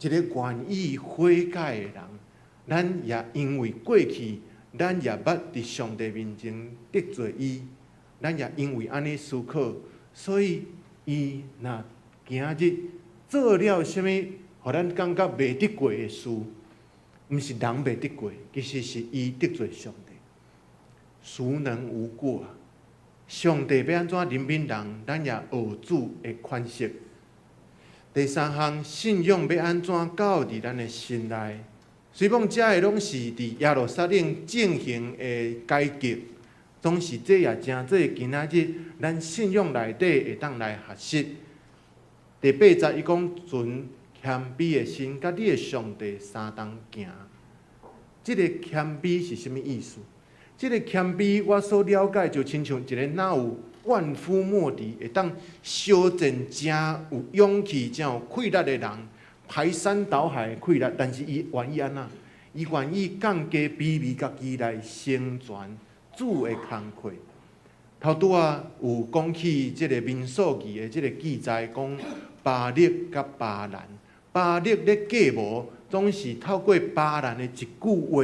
一个願意悔改的人，咱也因為過去，咱也捌佇上帝面前得罪伊，咱也因為按呢思考，所以伊若今日做了啥物，予咱感覺袂得過的事，毋是人袂得過，其實是伊得罪上帝。孰能無過啊？上帝欲按怎憐憫人，咱也學主的款式。第三項，信仰欲按怎到佇咱的心內？雖講這个攏是佇耶路撒冷進行的改革，總是這也成做今仔日咱信仰內底會當來學習。第八節伊講存謙卑的心，佮你的上帝相同行。這个謙卑是啥物意思？這个謙卑，我所了解就親像一个若有萬夫莫敵，會當相戰誠有勇氣、誠有氣力的人，排山倒海的氣力，但是伊願意按怎？伊願意降低卑微家己來成全主的工課。頭拄仔有講起這个民數記的這个記載，講巴力佮巴蘭，巴力咧計謀，總是透過巴蘭的一句話，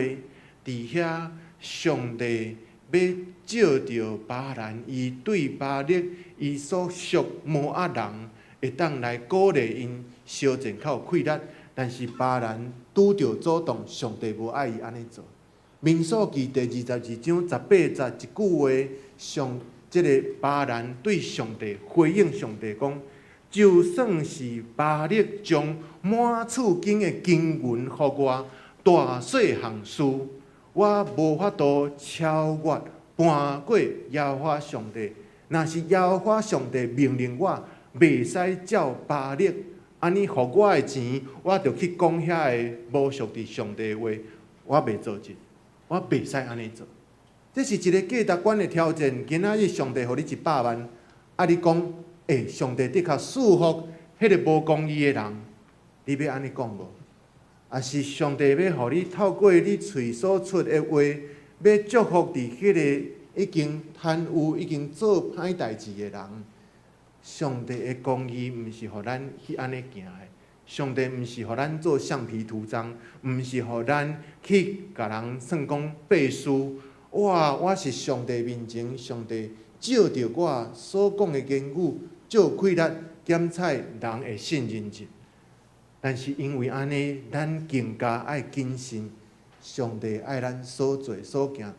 佇遐上帝欲藉著巴蘭，伊對巴力伊所屬摩押人，會當來鼓勵𪜶相戰較有氣力，但是巴蘭拄著阻擋，上帝無愛伊按呢做。民數記第22章18節一句話，上這个巴蘭對上帝回應上帝講：就算是巴力將滿厝間的金銀予我，大細項事，我無法度超越瞞過耶和華上帝。若是耶和華上帝命令我，袂使照巴力按呢予我的錢，我就去講遐个無屬佇上帝的話，我袂做這，我袂使按呢做。這是一个價值觀的挑戰。今仔日上帝予你100萬，啊，你講，欸，上帝的確賜福彼个無公義的人，你欲按呢講無？抑是上帝欲予你透過你喙所出的話，欲祝福佇彼个已經貪污、已經做歹代誌的人？上帝的公義毋是予咱去按呢行的，上帝毋是予咱做橡皮圖章，毋是予咱去共人算講背書。哇！我是上帝面前，上帝借著我所講的言語，借氣力檢採人的信任值。但是因為按呢，咱更加愛謹慎。上帝愛咱所做所行，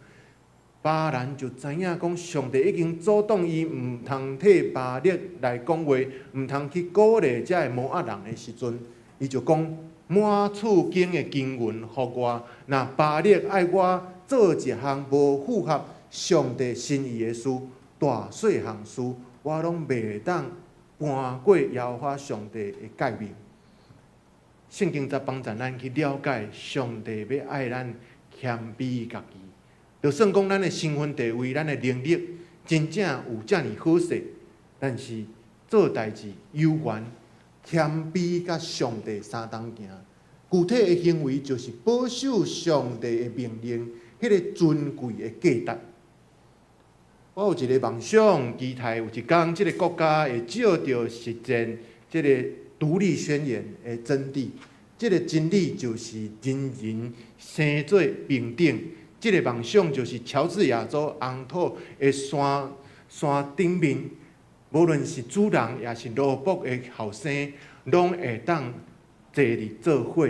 巴蘭就知影講，上帝已經阻擋伊毋通替巴力來講話，毋通去鼓勵遮个摩押人的時陣，伊就講滿厝間的金銀予我，若巴力愛我做一項無符合上帝心意的事，大細項事，我攏袂當瞞過耶和華上帝的誡命。聖經才幫助咱去了解上帝欲愛咱謙卑家己。就算講咱的身份地位、咱的能力真正有遮爾好勢，但是做代誌猶原謙卑佮上帝相同行。具體的行為就是保守上帝的命令，彼個尊貴的價值。我有一個夢想，期待有一工，這個國家會藉著實踐這個獨立宣言的真諦。這個真理就是人人生做平等。這個夢想就是喬治亞州紅土的山山頂面，無論是主人抑是奴僕的後生，攏會當坐佇做伙。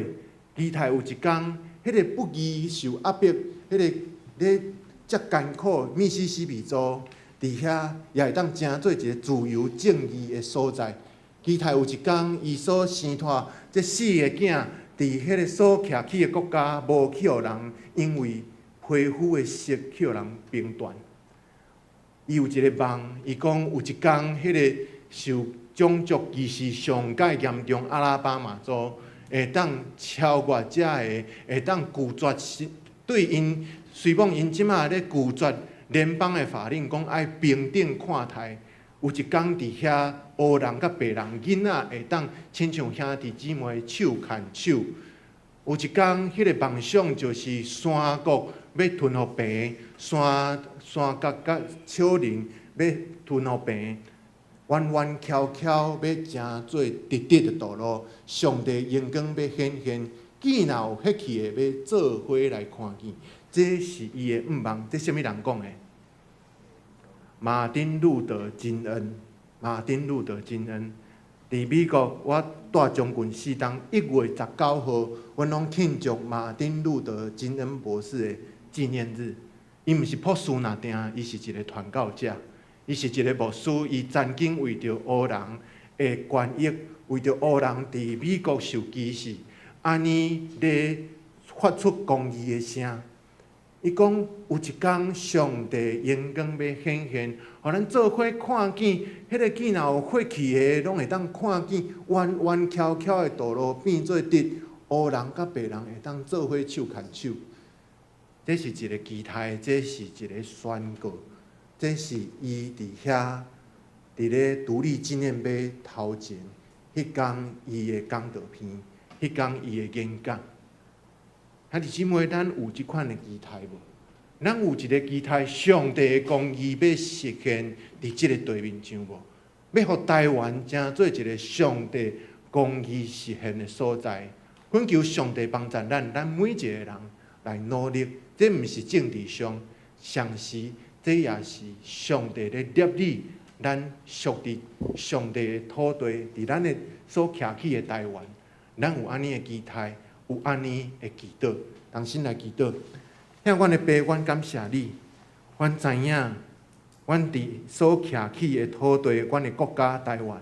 期待有一工，彼個不義受壓迫，彼個咧遮艱苦密西西比州，佇遐也會當成做一個自由正義的所在。期待有一工，伊所生湠這四个囝，佇彼個所徛起的國家，無去予人因為皮膚的色去予人評斷。伊有一個夢，伊講有一工，彼個受種族歧視上蓋嚴重阿拉巴馬州，會當超越遮个，會當拒絕對𪜶，雖罔𪜶這馬咧拒絕聯邦的法令，講愛平等看待。有一工佇遐，烏人佮白人囡仔會當親像兄弟姊妹手牽手。有一工，彼個夢想就是山谷欲吞予平，山山腳佮丘陵欲吞予平，彎彎曲曲欲成做直直的道路。上帝榮光欲顯現，見若有血氣的欲做伙來看見，這是伊的願望。這啥物人講的？馬丁路德金恩，馬丁路德金恩，佇美國，我蹛將近四冬，1月19號，阮攏慶祝馬丁路德金恩博士的紀念日。伊毋是博士爾定，伊是一個傳教者，伊是一個牧師，伊曾經為著黑人的權益，為著黑人佇美國受歧視，按呢咧發出公義的聲。伊講有一工，上帝榮光欲顯現，予咱做伙看見，彼個見若有血氣的，攏會當看見彎彎曲曲的道路變做直，烏人佮白人會當做伙手牽手。這是一個期待，這是一個宣告，這是伊佇遐佇咧獨立紀念碑頭前，彼工伊的講道片，彼工伊的演講。兄弟姊妹，咱有這款的期待無？咱有一個期待，上帝的公義欲實現佇這個地面上無？欲予台灣成做一個上帝公義實現的所在。懇求上帝幫助咱，咱每一個人來努力。這毋是政治上，同時這也是上帝咧立意，咱屬佇上帝的土地，佇咱的所徛起的台灣，咱有按呢的期待。有按呢的祈禱，同心來祈禱。向阮的爸，阮感謝你，阮知影，阮佇所徛起的土地，阮的國家台灣，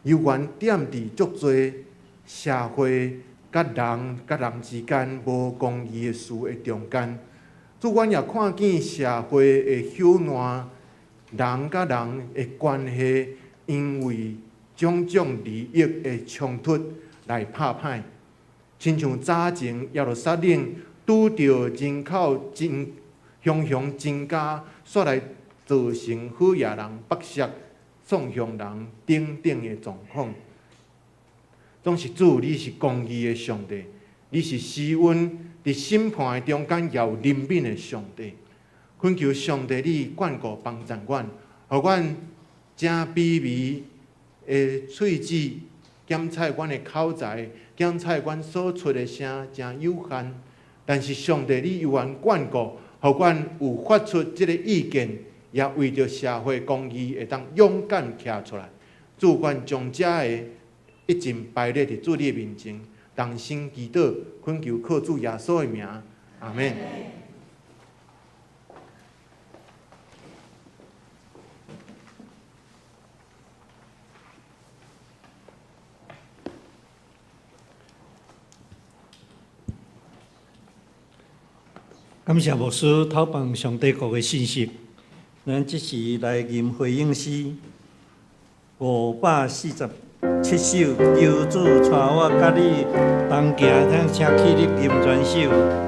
猶原踮佇足濟社會佮人佮人之間無公義的事的中間。主，阮也看見社會的混亂，人佮人的關係，因為種種利益的衝突來拍歹。親像早前耶路撒冷拄著人口真雄雄增加，煞來造成好野人剝削創鄉人等等的狀況。總是主，你是公義的上帝，你是施恩佇審判的中間也有憐憫的上帝。懇求上帝，你眷顧幫助阮，予阮正卑微的喙舌，檢採阮的口才，檢採阮所出的聲誠有限。但是上帝，你猶原眷顧，予阮有發出這個意見，也為著社會公義會當勇敢徛出來。主，阮將這个一盡擺列佇主你的面前，同心祈禱，懇求靠主耶穌的名，阿們。感謝牧師透放上帝國的信息。咱這時來吟回應詩547首，求主帶我佮你同行，咱請起立吟全首。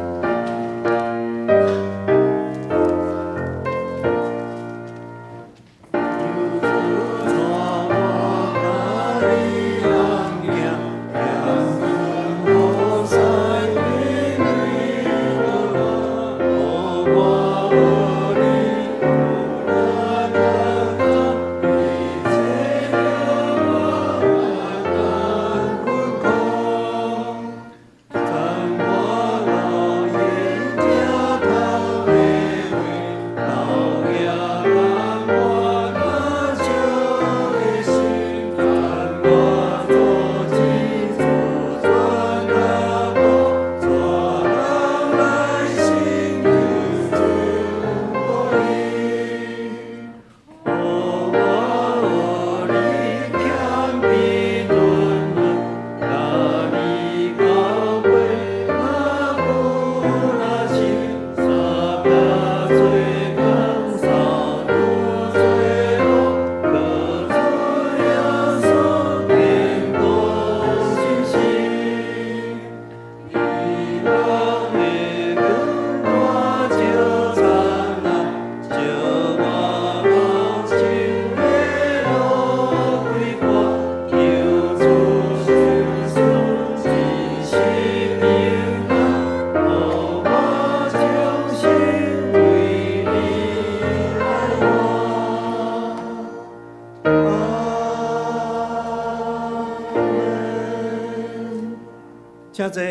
請坐，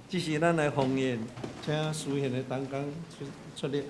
這是咱來奉獻，請司獻的同工出出力。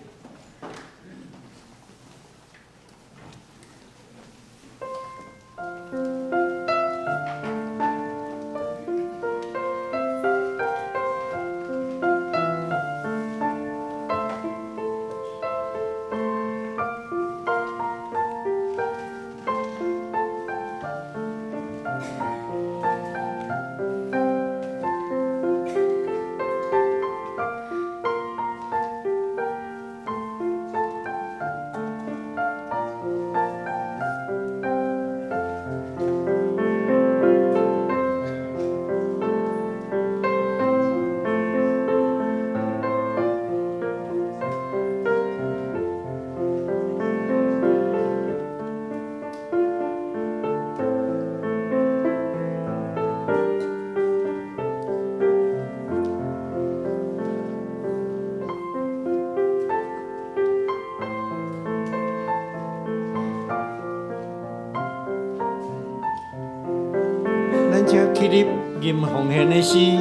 咱請起立吟奉獻的詩。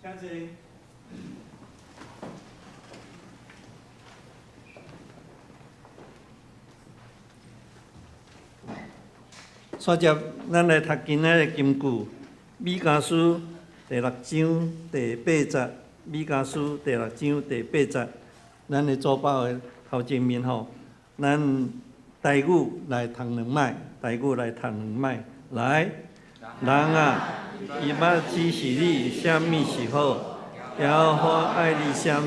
請坐。煞接咱來讀今仔日的金句，米迦書第六章第八節，米迦書第六章第八節，咱的組包的頭前面吼，咱台語來讀兩擺，台語來讀兩擺，來，人啊，伊捌指示你啥物是好，耶和華愛你啥物？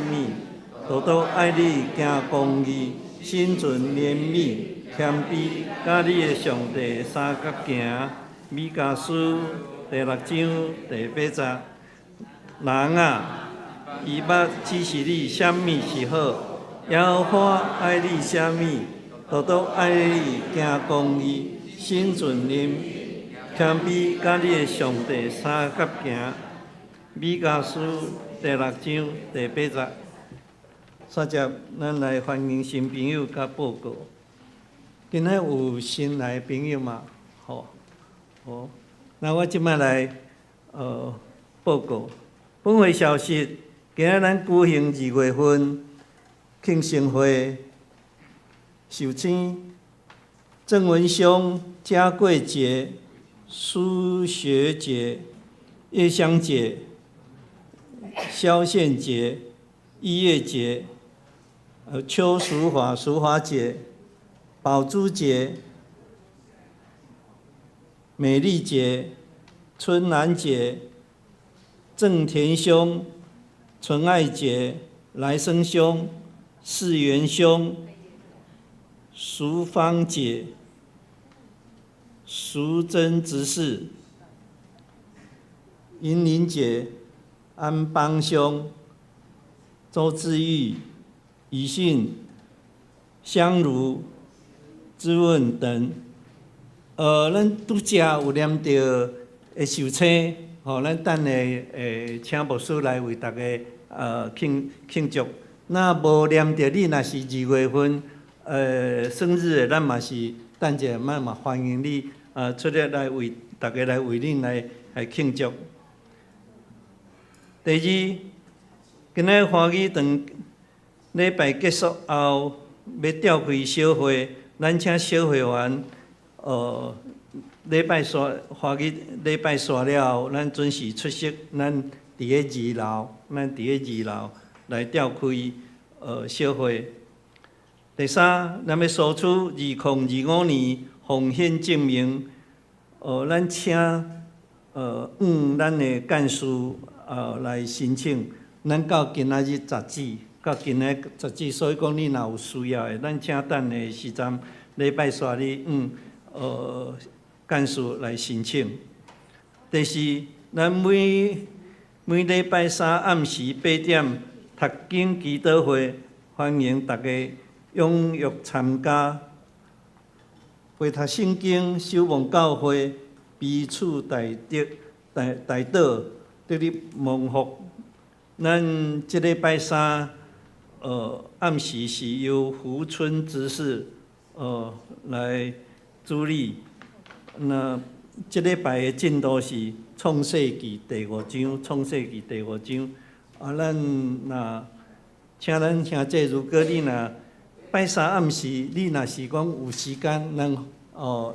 獨獨愛你行公義，心存憐憫，謙卑，佮你的上帝相佮行。彌迦書第六章第八節。人啊，伊欲指示你啥物是好？耶和華愛你啥物？獨獨愛你行公義，心存憐憫，謙卑，佮你的上帝相佮行。彌迦書第六章第八節。煞接，咱來歡迎新朋友佮報告。今仔有新來的朋友嗎？好，好，那我這擺來報告。本會消息，今仔咱舉行二月份慶生會，壽星鄭文兄、嘉貴姐、蘇學姐、葉香姐、蕭憲姐、一月姐、邱淑華、淑華姐、寶珠姐、美麗姐、春蘭姐、鄭田兄、純愛姐、來生兄、世元兄、淑芳姐、淑珍執事、銀玲姐、安邦兄、周志玉、以信、香如、之問等。咱拄才有念著的壽星，吼，咱等下會請牧師來為大家慶祝。若無念著你，若是二月份生日的，咱嘛是等者，咱嘛歡迎你出來來為大家來為恁來慶祝。第二，今仔歡喜堂禮拜結束後，欲召開小會，咱請小會員，禮拜煞歡喜禮拜煞了後，咱準時出席。咱佇咧二樓，咱佇咧二樓來召開小會。第三，咱欲索取2025年奉獻證明，咱請向咱的幹事來申請。咱到今仔日截止，到今仔截止，所以講你若有需要的，咱請等下時陣禮拜煞你向幹事來申請。第四，咱每每禮拜三暗時8點讀經祈禱會，歡迎大家踴躍參加。陪讀聖經守望教會彼此大德大大島得力蒙福。咱這禮拜三暗時是由胡春執事來主禮。那這禮拜的進度是創世記第五章，創世記第五章。啊，咱若請咱兄弟，如果你若拜三暗時，你若是講有時間，咱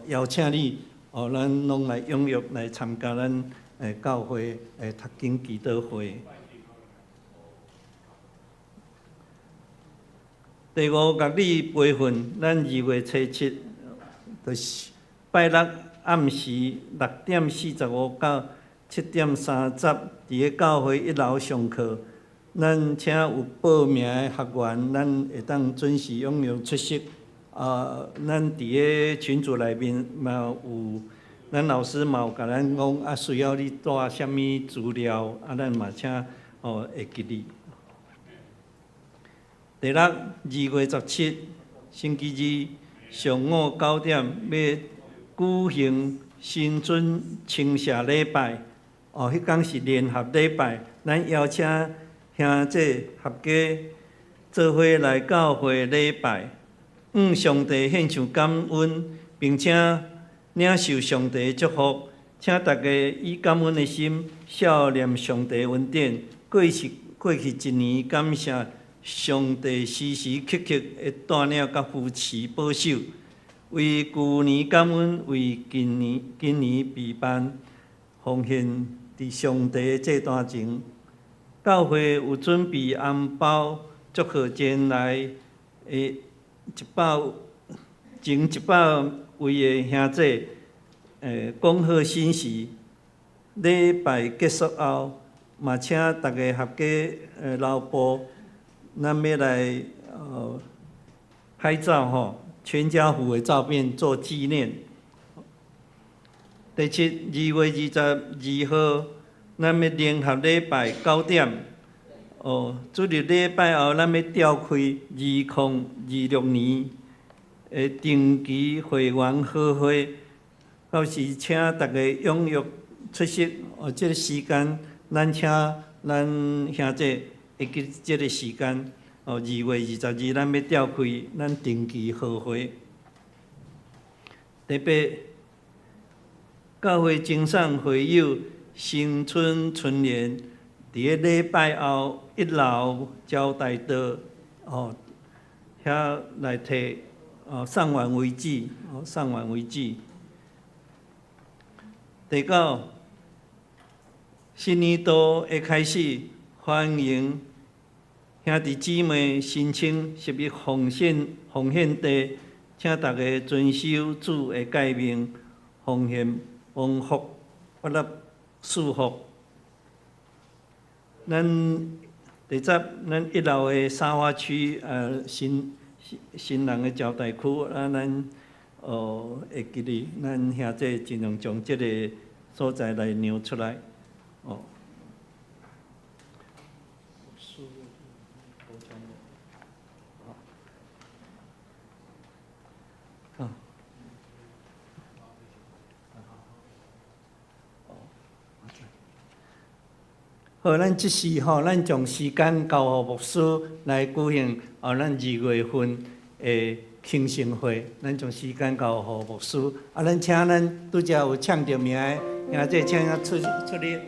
邀請你哦，咱攏來踴躍來參加咱教會的讀經祈禱會。第五，樂理培訓，咱2月初7，就是拜六暗時6點45到7點30，佇咧教會一樓上課。咱請有報名的學員，咱會當準時踴躍出席。啊，咱佇咧群組內面嘛有，咱老師嘛有共咱講啊，需要你帶啥物資料，啊，咱嘛請會記得。第六，2月17，星期二上午9點，欲舉行新春稱謝禮拜。哦，彼工是聯合禮拜，咱邀請兄弟合家做伙來教會禮拜，向上帝獻上感恩，並且領受上帝的祝福。請大家以感恩的心，數念上帝恩典。過去一年，感謝上帝時時刻刻的帶領佮扶持保守。為舊年感恩，為今年備辦奉獻佇上帝的祭壇前。教會有準備紅包，祝賀前來的前100位的兄弟，講好信息。禮拜結束後，嘛請逐家合家留步，咱欲來拍照吼，全家福的照片做紀念。第七，2月22號，咱欲聯合禮拜9點。哦，主日禮拜後，咱欲召開2026年的定期會員好會，到時請大家踴躍出席。哦，這个時間，咱請咱兄弟會記這个時間。哦，2月22，咱欲召開咱定期好會。第八，教會精送會友新春春聯，佇咧禮拜後一樓招待桌，哦，遐來提，哦，送完為止，哦，送完為止。第九，新年度的開始，歡迎兄弟姊妹申請入去奉獻地，請大家遵守主的誡命，奉獻蒙福，或者賜福。咱第十，咱一樓的沙發區，新人的招待區，啊，咱會記得，咱兄弟盡量將這个所在來讓出來，哦。好，咱這時吼，咱將時間交予牧師來舉行哦，咱二月份的慶生會，咱將時間交予牧師。啊，咱請咱拄才有簽著名的兄弟，請遐出列。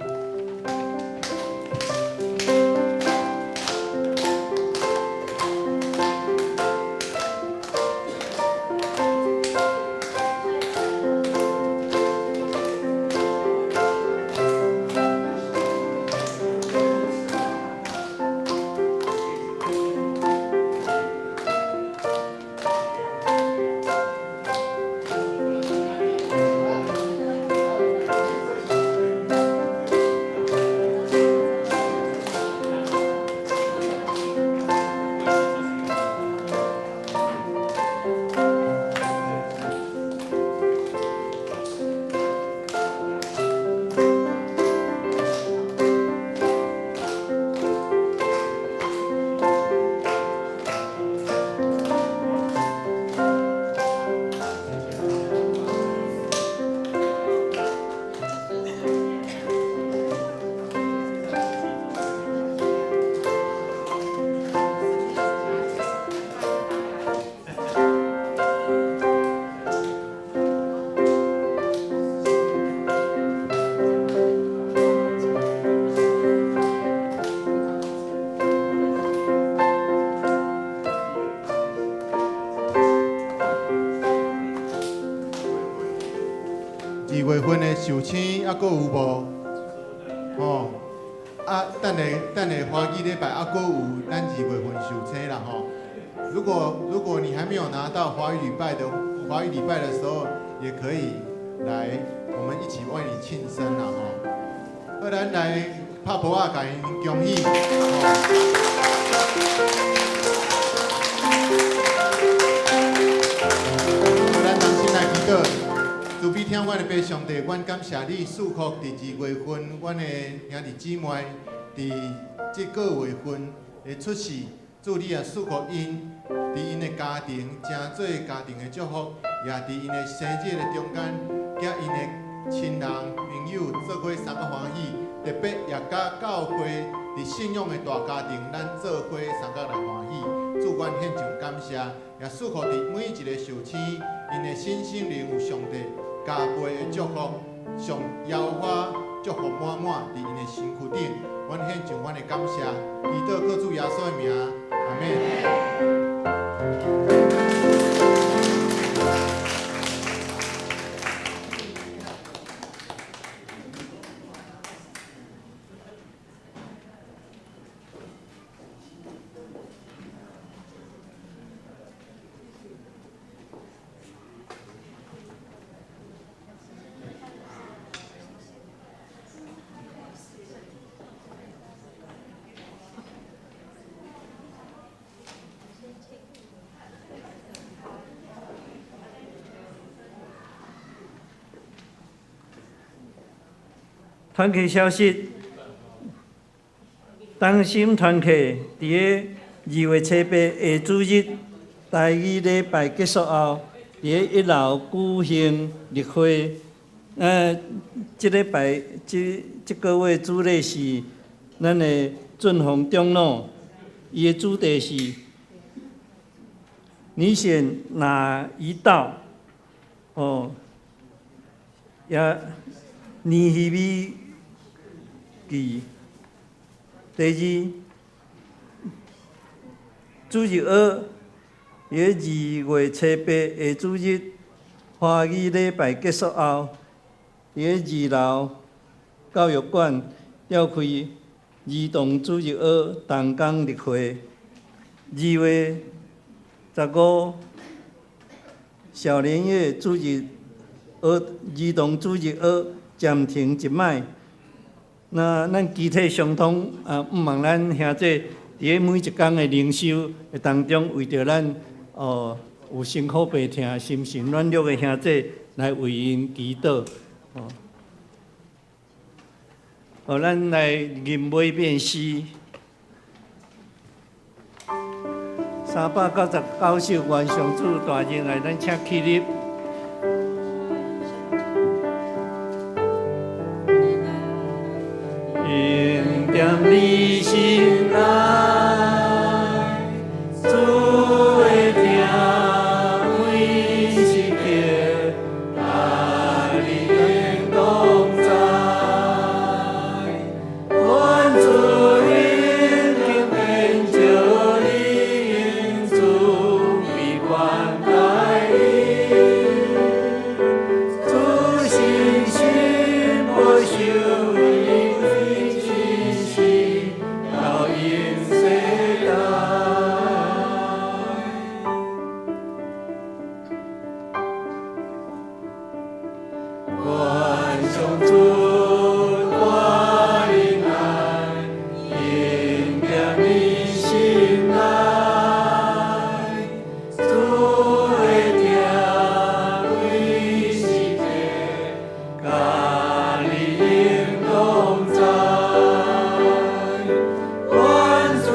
二月份的壽星猶閣有無？吼，啊，等下等下華語禮拜猶閣有咱二月份壽星啦吼。如果你還沒有拿到華語禮拜的時候，也可以來，我們一起為你慶生啦吼。好，咱來拍噗仔，共𪜶恭喜。好，咱同心來祈禱。慈悲疼阮的父上帝，阮感謝你賜福佇二月份，阮的兄弟姊妹佇這個月份的出世，主你也賜福𪜶，佇𪜶的家庭，成做家庭的祝福，也佇𪜶的生日的中間，佮𪜶的親人朋友做伙相佮歡喜，特別也佮教會佇信仰的大家庭，咱做伙相佮來歡喜。主，阮獻上感謝，也賜福佇每一个壽星，𪜶的身心靈有上帝加倍的祝福，上耶和華祝福滿滿佇𪜶的身軀頂，阮獻上阮的感謝，祈禱靠主耶穌的名，阿們。團契消息，同心團契佇个2月7日下主日台語禮拜結束後，佇个一樓舉行例會。這禮拜這這個月主禮是咱的俊宏長老，伊的主題是你選哪一道？哦，也尼希米記。第二，主日學，佇個2月7日下主日，華語禮拜結束後，佇個二樓教育館召開兒童主日學同工例會。2月15，少年月主日學兒童主日學暫停一擺。那咱肢體相通啊，毋望咱兄弟佇咧每一工的靈修的當中，為著咱哦有辛苦病痛、心神軟弱的兄弟來為𪜶祈禱。哦，哦，咱來吟尾面詩，399首，願上主大仁愛，咱請起立。恩踮你心內，主的疼每一刻，佮你同在。願主恩經變照你，慈悲關待你，主信實保守你。到永世代。願上主大仁愛，恩踮你心內，主的疼每一刻，佮你同在。願主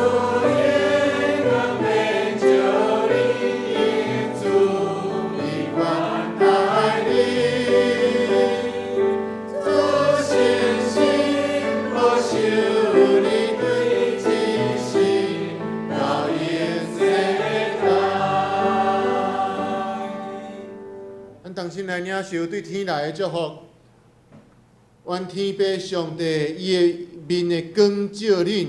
恩免照你，慈悲關待你，主信實保守你對這世到永世代。咱同心來領受對天來的祝福，願天父上帝伊的面的光照恁，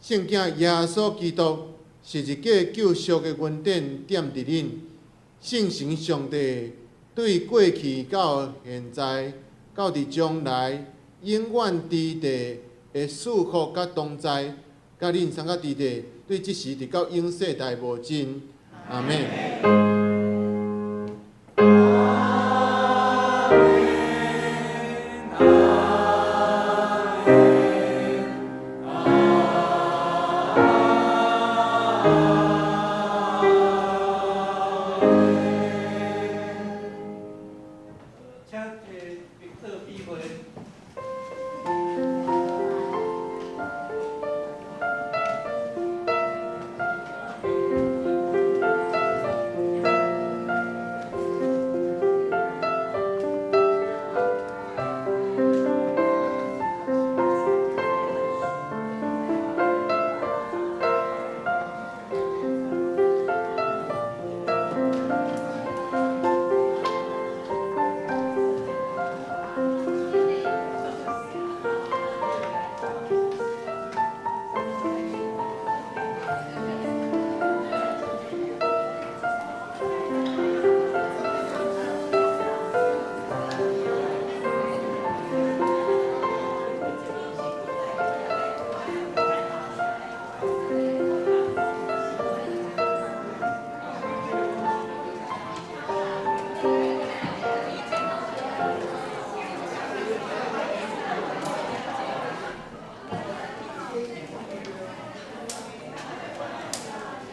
聖子耶穌基督十字架救贖的恩典踮佇恁，聖神上帝對過去到現在到佇將來永遠佇地的賜福佮同在，佮恁三個佇地，對這時直到永世代無盡。阿們。